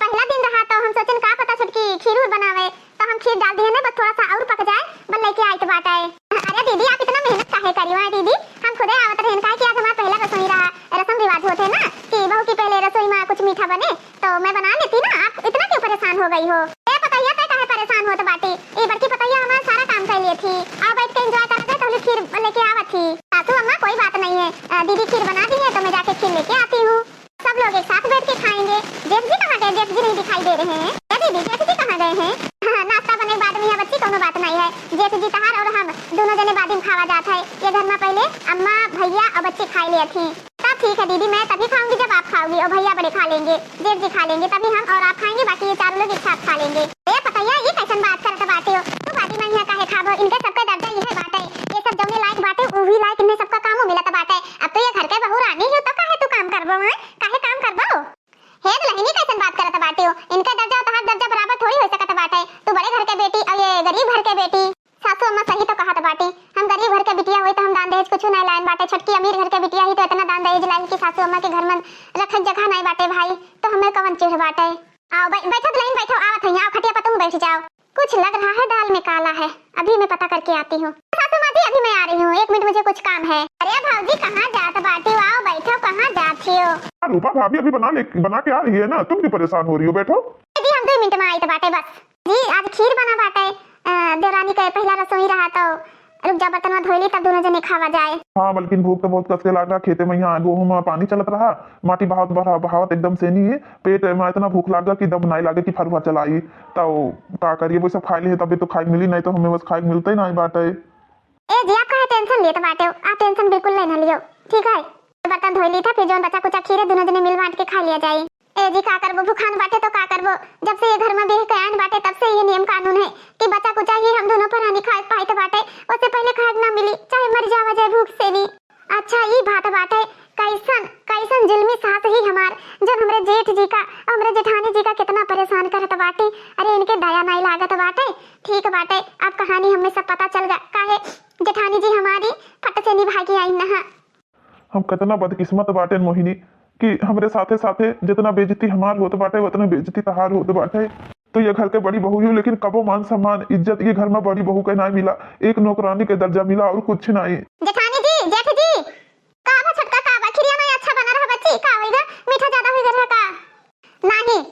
पहला दिन रहा, तो हम सोचन का पता छोटकी खीर उर बनावे, तो हम खीर डाल दिए ने, बस थोड़ा सा और पक जाए, बस लेके आइत बाटे। अरे दीदी, आप इतना मेहनत काहे करियो है दीदी? हम खुदे आवत रहन, काहे कि आज हमार पहला रसोई रहा, रसम रिवाज होत है ना कि बहू की पहले रसोई में कुछ मीठा बने, तो मैं बना लेती ना, आप इतना क्यों परेशान हो गई हो? ए पतैया, ते काहे परेशान होत बाटी? ई बड़की पतैया हमार सारा काम कर लिए थी। आओ बैठ के enjoy करा जाए, तो खीर लेके आवत थी। सासू अम्मा, कोई बात नहीं है, अ, दीदी खीर बना दी है, तो मैं जाके खीर लेके आती हूँ। सब लोग एक साथ बैठ के खाएंगे। जेठ जी कहाँ गए? जेठ जी नहीं दिखाई दे रहे हैं। ए दीदी, जेठ जी कहाँ गए हैं? हाँ, नाश्ता बने के बाद में यहाँ बच्ची, कोनो बात नहीं है। जेठ जी तहार और हम दोनों जने बाद में खावा जात है। ये घर में पहले अम्मा, भैया और बच्ची खाई लिए थी। तब ठीक है दीदी, मैं तभी खाऊंगी जब आप खाओगी और भैया बड़े खा लेंगे, जेठ जी खा लेंगे, तभी हम और आप खाएंगे, बाकी ये चारों लोग एक साथ खा लेंगे। ए पतैया, ये कैसन बात करत बाटे हो? तू बाटी में यहाँ काहे खाबो? इनके सबके दर्जा यह बाटे, ये सब जौने लायक बाटे, उही लायक इन्हें सबका कामो मिलत बाटे। अब तो ये घर के बहू रानी हो, तो काहे तू काम करबो, हैं? काहे काम करबो? हे दुल्हनी, कैसन बात करत बाटे हो? इनका दर्जा और तहार दर्जा बराबर थोड़ी हो सकत बाटे। तू बड़े घर के बेटी और ये गरीब घर के बेटी। सासू अम्मा सही तो कहत बाटी, हम गरीब घर के बिटिया होई तो हम दान दहेज कुछ नहीं लाइन बाटे। छोटकी अमीर घर के बिटिया ही तो इतना दान दहेज लाई कि सासू अम्मा के घर में रखे जगह नहीं बाटे भाई, तो हमें कवन चिढ़ बाटे। आओ बै-, बैठो दुल्हन, बैठो, आवत हई, आओ खटिया पर तुम बैठ जाओ। कुछ लग रहा है दाल में काला है, अभी मैं पता करके आती हूँ। सासू माँ जी, अभी मैं आ रही हूँ, एक मिनट, मुझे कुछ काम है। अरे भौजी, कहाँ जात बाटी हो? आओ बैठो, कहाँ जात हो? हाँ रूपा भाभी अभी बना ले, बना के आ रही है ना, तुम क्यों परेशान हो रही हो? बैठो। दीदी, हम दो मिनट में आइत बाटे बस। जी, आज खीर बना बाटे, अ, देवरानी के पहला रसोई रहा, तो रुक जा, बर्तन में धोई ली, तब दोनों जने खावा जाए। हाँ मलकिन, भूख तो बहुत कस के लाग रहा, खेते में यहाँ गेहूं में पानी चलत रहा, माटी बहावत बहा-, बहावत एकदम से नहीं है, पेट में इतना भूख लाग गया कि दम नहीं लागे कि फरुहा चलाई। तो का करिए, वो सब खाए लिए तबे तो खाए मिली, नहीं तो हमें बस खाए मिलते ही नहीं बाटे। ए जी, आप काहे tension लेत बाटे हो? आप tension बिल्कुल ले ना लियो, ठीक है? बर्तन धोई ली था, फिर जौन बचा कुचा खीर है, दोनों जने मिल बांट के खा लिया जाए। ए जी, का करबो, भुखान बाटे तो का करबो? जब से ये घर में बियाह के आइन बाटे, तब से ये नियम कानून है कि बचा कुचा ही हम दोनों परानी खाए पाइत बाटे, उससे पहले खाए ना मिली, चाहे मर जावा जाए भूख से भी। अच्छा, ई बात बाटे, कैसन, कैसन जुल्मी सास ही हमार, जौन हमरे जेठ जी का, हमरे जेठानी जी का कितना परेशान करत बाटे। अरे, इनके दया नहीं लागत बाटे। ठीक बाटे, अब कहानी हमें सब पता चल गा, काहे जेठानी जी हमारी फट से निभा के आई ना। हम कितना बदकिस्मत बाटेन मोहिनी कि हमरे साथे साथे जितना बेइज्जती हमार होत बाटे, उतने बेइज्जती तहार होत बाटे। तो ये घर के बड़ी बहू ही, लेकिन कबो मान सम्मान, इज्जत ये घर में बड़ी बहू के ना मिला, एक नौकरानी के दर्जा मिला और कुछ नहीं। जेठानी जी, जेठ जी, का बा छोटका, का बा? खिरिया नहीं अच्छा बना रहा बच्ची, का होइगा? मीठा ज्यादा होइगा रहा का? नहीं,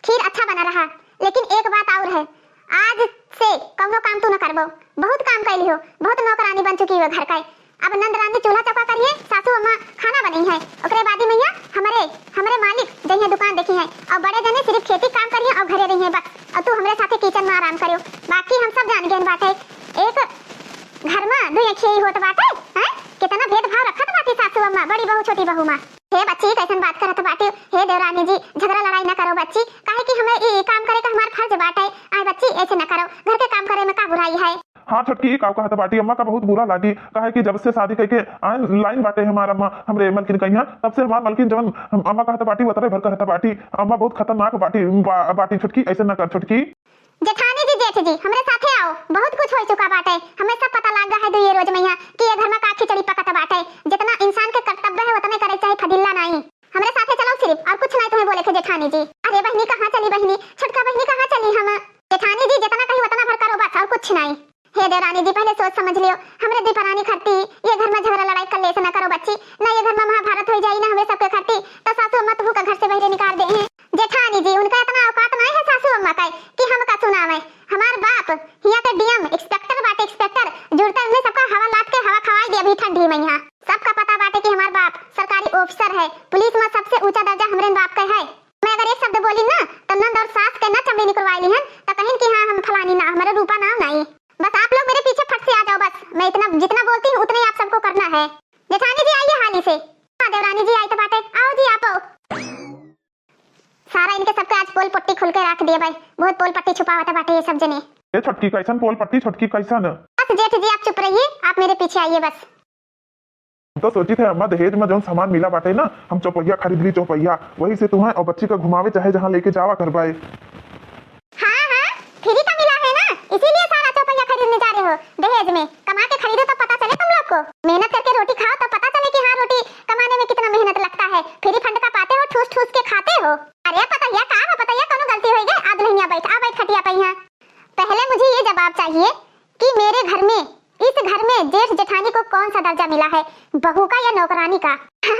खीर अच्छा बना रहा, लेकिन एक बात और है, आज से कौनो काम तू न करबो। बहुत काम कैली हो, बहुत नौकरानी बन चुकी हो घर का। अब नंद रानी चूल्हा चौका करिए, सासू अम्मा खाना बनई है, ओकरे बादी मैया हमरे, हमरे मालिक जइहे दुकान देखी है, और बड़े जने सिर्फ खेती काम करिए और घरे रही है बस, और तू हमरे साथे किचन में आराम करियो। बाकी हम सब जान गए बाटे, एक घर में दुई अखियाई होत बाटे, हैं? कितना भेदभाव रखत बाटी सासू अम्मा बड़ी बहू छोटी बहू में। हे बच्ची, कैसन बात करत बाटी? हे देवरानी जी, झगड़ा लड़ाई ना करो बच्ची, काहे कि हमें ई काम करे का हमार फर्ज बाटे। आए बच्ची, ऐसे ना करो, घर के काम करे में का बुराई है? हाँ छोटकी, ई का कहत बाटी, अम्मा का बहुत बुरा लागी, काहे कि जब से शादी करके आए लाइन बाटे हमार अम्मा हमरे मलकिन कहिया, तब से हमार मलकिन जवन हम, अम्मा कहत बाटी, वतरे भर कहत बाटी। अम्मा बहुत खतरनाक बाटी, बा-, बाटी छोटकी, ऐसे ना कर छोटकी। जेठानी जी, जेठ जी, हमरे साथे आओ, बहुत कुछ हो चुका बाटे, हमें सब पता लाग गा है दुइये रोज में यहाँ कि ये घर में का खिचड़ी पकत बाटे। जितना इंसान के कर्तव्य है उतने करे चाहे फजीला नाई। हमरे साथे चलो सिर्फ, और कुछ नाई तुम्हें बोले के जेठानी जी। अरे बहनी कहाँ चली बहनी, छोटका बहनी कहाँ चली हम? जेठानी जी, तो बच्ची, ना ये घर में महाभारत होइ जाई, ना हमरे सबके खातिर, तो सासू अम्मा तुहू का घर से बहरे निकाल देहैं। जेठानी जी, उनका इतना औकात नाहीं है सासू अम्मा का कि हमका सुनावैं। हमार बाप हियाँ के डीएम, इंस्पेक्टर बाटे, इंस्पेक्टर, जुड़ता उन्हें सबका हवा लाद के हवा खवाई दे अभी ठंडी में यहाँ। सबका पता बाटे कि हमार बाप सरकारी ऑफिसर है, पुलिस में सबसे ऊंचा दर्जा हमरे बाप का है। मैं अगर एक शब्द बोली ना, तो नंद और सास के ना चमड़ी निकलवाई ली हन, तो कहिन कि हाँ, हम फलानी ना, हमारे रूपा नाम नाहीं। बस आप लोग मेरे पीछे फट से आ जाओ, बस मैं इतना, जितना बोलती हूँ, उतना ही आप सबको करना है। जेठानी जी, आइए हाली से। हाँ, देवरानी जी, आई तो बाटे, आओ जी, आप आओ। सारा इनके सबके आज पोल पट्टी खोल के रख दिए भाई, बहुत पोल पट्टी छुपावत बाटे ये सब जने। ए छोटकी, कैसन पोल पट्टी छोटकी, कैसन? बस जेठ जी, आप चुप रहिए, आप मेरे पीछे आइए बस। हम तो सोचित है अम्मा, दहेज में जौन सामान मिला बाटे ना, हम चौपहिया खरीद ली, चौपहिया, वही से तुहैं और बच्ची का घुमावे चाहे जहाँ लेके जावा करबाए। हाँ, हाँ, फ्री का मिला है ना, इसीलिए सारा चौपहिया खरीदने जा रहे हो दहेज में। कमा के खरीदो तब पता चले तुम लोग को, मेहनत करके रोटी खाओ तब पता चले कि हाँ, रोटी कमाने में कितना मेहनत लगता है। फ्री फंड का पाते हो, ठूस ठूस के खाते हो। अरे पतैया, का हो पतैया, कौनो गलती होइ गई? आ दुल्हनिया बैठ, आ बैठ खटिया पे यहाँ। पहले मुझे ये जवाब चाहिए कि मेरे घर में, इस घर में जेठ जेठानी को कौन सा दर्जा मिला है, बहू का या नौकरानी का?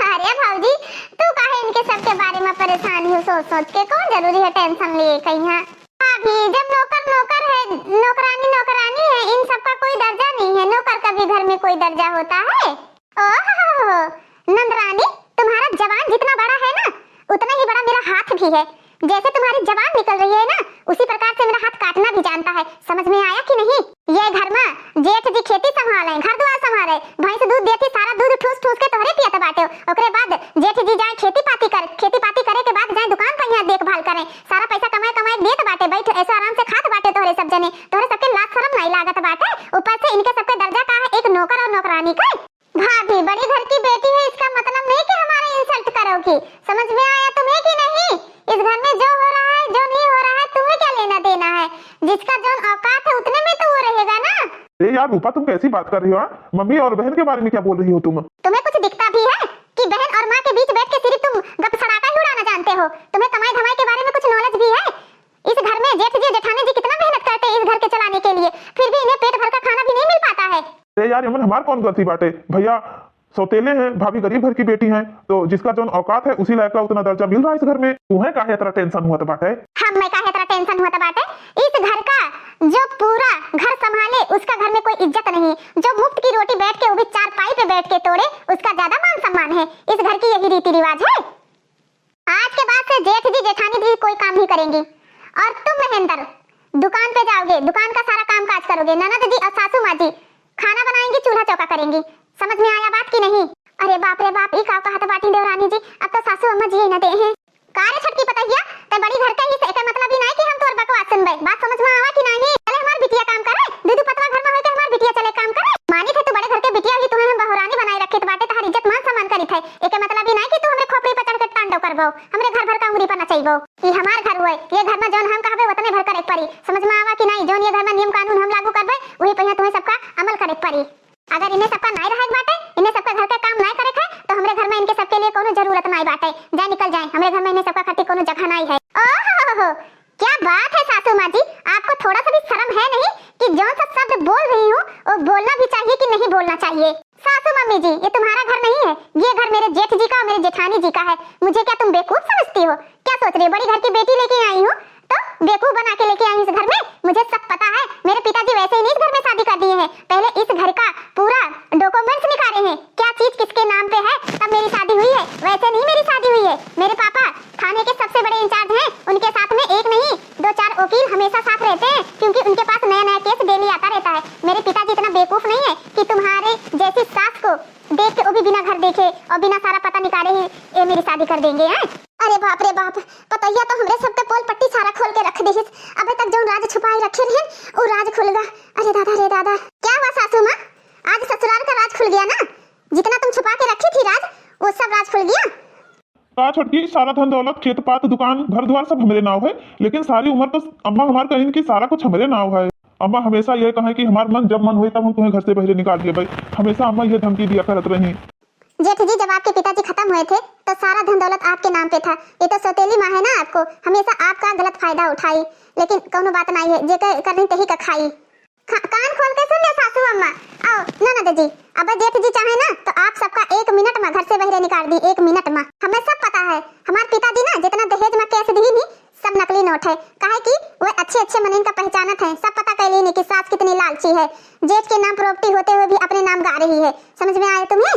अरे भौजी, तू काहे इनके सबके बारे में परेशान हो सोच सोच के? कौन जरूरी है टेंशन लिए कहीं? हाँ भाभी, जब नौकर नौकर है, नौकरानी नौकरानी है, इन सबका कोई दर्जा नहीं है। नौकर का भी घर में कोई दर्जा होता है? ओहो, नंदरानी, तुम्हारा जबान जितना बड़ा है ना, उतना ही बड़ा मेरा हाथ भी है। जैसे तुम्हारी जबान निकल रही है ना, उसी प्रकार से मेरा हाथ काटना भी जानता है। समझ में आया कि नहीं? ये घर में जेठ जी खेती संभाले, घर द्वार संभाले, भैंस दूध देती, सारा दूध ठूस ठूस के तोहरे पियत बाटे। ओकरे बाद जेठ जी जाए खेती पाती कर, खेती पाती करे के बाद जाए दुकान पर यहाँ देखभाल करे, सारा पैसा कमाए कमाए देत बाटे, बैठ ऐसे आराम से खात बाटे तोहरे सब जने। तोहरे सबके लाज शरम नहीं लागत बाटे? ऊपर से इनके सबके दर्जा का है एक नौकर और नौकरानी का। भाभी, बड़ी घर की बेटी है, इसका मतलब नहीं कि हमारा इंसल्ट करोगी। समझ में आया तुम्हें कि नहीं? इस घर में जो हो रहा है, जो नहीं हो रहा है, तुम्हें क्या लेना देना है? जिसका जौन औकात है, उतने में तो वो रहेगा ना। अरे यार रूपा, तुम कैसी बात कर रही हो, हाँ? मम्मी और बहन के बारे में क्या बोल रही हो तुम? तुम्हें कुछ दिखता भी है कि बहन और माँ के बीच बैठ के सिर्फ तुम गप सड़ाका ही उड़ाना जानते हो? तुम्हें कमाई धमाई के बारे में कुछ नॉलेज भी है? इस घर में जेठ जी जेठानी जी कितना मेहनत करते हैं इस घर के चलाने के लिए, फिर भी इन्हें पेट भर का खाना भी नहीं मिल पाता है। अरे यार, एमन हमार कौन गलती बाटे? भैया सौतेले हैं, भाभी गरीब घर की बेटी हैं, तो जिसका जौन औकात है उसी लायक का उतना दर्जा मिल रहा है इस घर में। तुम्हें काहे इतना टेंशन हुआ बाटे? हम मैं काहे इतना टेंशन हुआ बाटे? इस घर का जो पूरा घर संभाले उसका घर में कोई इज्जत नहीं, जो मुफ्त की रोटी बैठ के वो भी चारपाई पे बैठ के तोड़े उसका ज्यादा मान सम्मान है। इस घर की यही रीति रिवाज है। आज के बाद से जेठ जी जेठानी जी कोई काम नहीं करेंगी। और तुम महेंद्र दुकान पे जाओगे, दुकान का सारा काम काज करोगे। ननद जी और सासू माँ जी खाना बनाएंगी, चूल्हा चौका करेंगी। समझ में आया बात कि नहीं? अरे बाप रे बाप, ई का कहत बाटी देवरानी जी, अब तो सासू अम्मा जिए न दे हैं। का रे छोटकी पतहिया, ते बड़ी घर के ही से, एकर मतलब ई नाई कि हम तोर बकवास सुनबे। बात समझ में आवा कि नहीं? चले हमार बिटिया काम करे, दू दू पतवा घर में होके हमार बिटिया चले काम करे। मानित है तू बड़े घर के बिटिया ही, तुम्हें हम बहुरानी बनाए रखे बाटे, तहार इज्जत मान सम्मान करित है। एकर मतलब ई नाई कि तू हमरे खोपड़ी पर चढ़ के तांडव करबो, हमरे घर भर का अंगुरी पर नचैबो। ई हमार घर हुए, ये घर में जौन हम कहबे उतने भर करे के पड़ी। समझ में आवा कि नहीं? जौन ये घर में नियम कानून हम लागू करबे, वही पहिया तुम्हें सबका अमल करे के पड़ी। अगर इन्हें सबका नाई रहे के बाटे, इन्हें सबका घर का काम नाई करे के है, तो हमरे घर में इनके सबके लिए कोनो जरूरत नाई बाटे। जाए निकल जाए, हमरे घर में इन्हें सबका खातिर कोनो जगह नाई है। ओहो, क्या बात है सासू माँ जी, आपको थोड़ा सा भी शर्म है नहीं कि जौन सा शब्द बोल रही हूँ वो बोलना भी चाहिए कि नहीं बोलना चाहिए? सासू मम्मी जी, ये तुम्हारा घर नहीं है, ये घर मेरे जेठ जी का और मेरे जेठानी जी का है। मुझे क्या तुम बेवकूफ समझती हो? क्या सोच रही हो, बड़ी घर की बेटी लेके आई हूँ तो बेवकूफ बना के लेके आई इस घर में? मुझे सब पता है, मेरे पिताजी वैसे ही नहीं इस घर में शादी कर दिए हैं। पहले इस घर का पूरा डॉक्यूमेंट्स निकाले हैं, क्या चीज किसके नाम पे है, तब मेरी शादी हुई है, वैसे नहीं मेरी शादी हुई है। मेरे पापा थाने के सबसे बड़े इंचार्ज हैं, उनके साथ में एक नहीं दो चार वकील हमेशा साथ रहते हैं, क्योंकि उनके पास नया नया केस डेली आता रहता है। मेरे पिताजी इतना बेवकूफ नहीं है कि तुम्हारे जैसी सास को देख के वो भी बिना घर देखे और बिना सारा पता निकाले ही ये मेरी शादी कर देंगे, हैं? अरे बाप रे बाप, पतैया तो हमरे सबके पोल पट्टी सारा खोल के रख दिहिस। अबे तक जौन राज छुपाए रखे रहन, वो राज खुल गा। अरे दादा रे दादा। क्या हुआ सासू माँ, आज ससुराल का राज खुल गया ना? जितना तुम छुपा के रखी थी राज, वो सब राज खुल गया। का छोटकी, सारा धन दौलत, खेत पात, दुकान, घर द्वार सब हमरे नाव है, लेकिन सारी उम्र तो अम्मा हमार कहिन कि सारा कुछ हमरे नाव है। अम्मा हमेशा ये कहे कि हमार मन जब मन होए तब हम तुम्हें घर से बहरे निकाल देबे। हमेशा अम्मा ये धमकी दिया करत रही। जेठ जी, जब आपके पिताजी खत्म हुए थे तो सारा धन दौलत आपके नाम पे था। ये तो सौतेली माँ है ना, आपको हमेशा आपका गलत फायदा उठाई, लेकिन कौनो बात नाई है, जेकर करनी तही का खाई। खा-, कान खोल के सुन ले सासू अम्मा। आओ ननद जी, अब जेठ जी चाहे ना तो आप सबका एक दी एक मिनट मा। हमें सब पता है, हमार पिताजी ना जितना दहेज मा केस दिहिन ही, सब नकली नोट है। काहे कि वे अच्छे अच्छे मनइन का पहचानत है, सब पता कैलिन कि सास कितनी लालची है। जेठ के नाम प्रॉपर्टी होते हुए भी अपने नाम गा रही है। समझ में आया तुम्हें?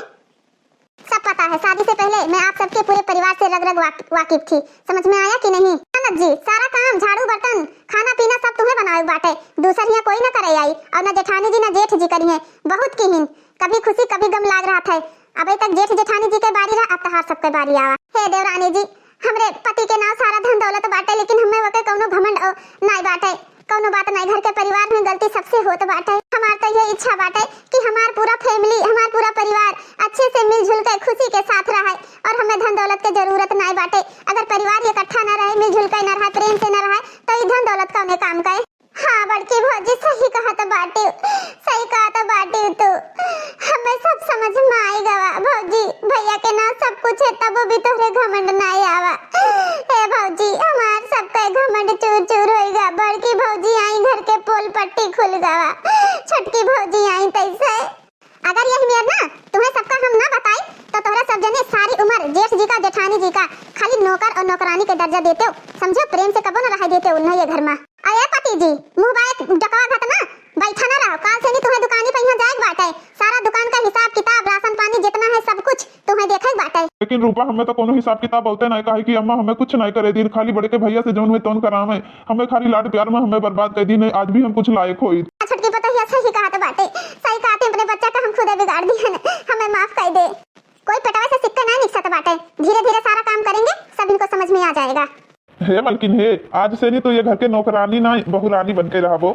सब पता है, शादी से पहले मैं आप सबके पूरे परिवार से रग रग वाक-, वाकिफ थी। समझ में आया कि नहीं? ननद जी, सारा काम, झाड़ू बर्तन, खाना पीना सब तुम्हें बनावे बाटे, दूसर हियाँ कोई ना करे आई, और ना जेठानी जी ना जेठ जी करिहें। बहुत किहिन, कभी खुशी कभी गम लाग रहा था। अबे तक जेठ जेठानी जी के बारी रहा, अब तहार सबके बारी आवा। हे देवरानी जी, हमरे पति के नाव सारा धन दौलत बाटे, लेकिन हमें ओके कौनो घमंड ओ, नाई बाटे। कौनो बात नाई, घर के परिवार में गलती सबसे होत बाटे। हमार तो ये इच्छा बाटे कि हमार पूरा family, हमार पूरा परिवार अच्छे से मिलजुल के खुशी के साथ रहे और हमें धन दौलत के जरूरत नाई बाटे। अगर परिवार इकट्ठा ना रहे, मिलजुल के ना रहे, प्रेम से ना रहे, तो ये धन दौलत कौने काम का है? हाँ बड़की भौजी, सही कहत बाटी, सही कहत बाटी तू। हमें सब समझ में आई गवा भौजी, भैया के नाव सब कुछ है, तब भी तोहरे घमंड ना आवा। ए भौजी, हमार सबके घमंड चूर चूर होई गा। बड़की भौजी आई, घर के पोल पट्टी खुल गवा, छोटकी भौजी आई तैसे। अगर यही मेर ना तुम्हें सबका हम ना बताई, तो तोहरा सब जने सारी उम्र जेठ जी का, जेठानी जी का खाली नौकर और नौकरानी के दर्जा देते हो, समझो, प्रेम से कबो ना रह देते हो उन्हें ये घर में। अरे पति जी, मुँह बाए डकवा घत ना बैठा ना रहो, काल से नहीं तुम्हें दुकानी पे यहाँ जाए बाटे, सारा दुकान का हिसाब किताब, राशन पानी जितना है सब कुछ तुम्हें देखे बाटे। लेकिन रूपा, हमें तो कोनो हिसाब किताब बोलते नहीं, काहे कि अम्मा हमें कुछ नहीं करे दिन, खाली बड़े के भैया से जौन हुए तौन करावे, हमें खाली लाड प्यार में हमें बर्बाद कर दिन, आज भी हम कुछ लायक होई। छोटकी पतोहिया सही कहत बाटे, सही कहते, अपने बच्चा का हम खुदे बिगाड़ दिहन, हमें माफ कर दे। कोई पेटवा से सिक्का नहीं निकसत बाटे, धीरे धीरे सारा काम करेंगे, सब इनको समझ में आ जाएगा। हे मलकिन हे, आज से नहीं तो ये घर के नौकरानी ना बहुरानी बन के रहबो।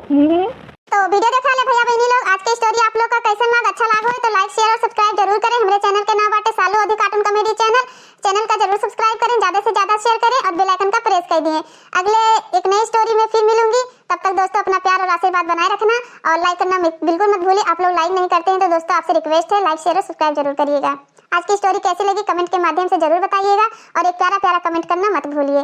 तो video देखा ले भैया बहनी लोग, आज के story आप लोग का कैसन लाग, अच्छा लाग हो तो like, share और subscribe जरूर करें। हमरे channel के नाम बाटे सालू अवधी cartoon comedy channel। Channel का जरूर subscribe करें, ज्यादा से ज्यादा share करें और bell icon का press कर दिए। अगले एक नई story में फिर मिलूंगी, तब तक दोस्तों अपना प्यार और आशीर्वाद बनाए रखना और like करना मि-, बिल्कुल मत भूलिए। आप लोग like नहीं करते हैं तो दोस्तों आपसे request है, like, share और subscribe जरूर करिएगा। आज की story कैसी लगी comment के माध्यम से जरूर बताइएगा और एक प्यारा प्यारा comment करना मत भूलिए।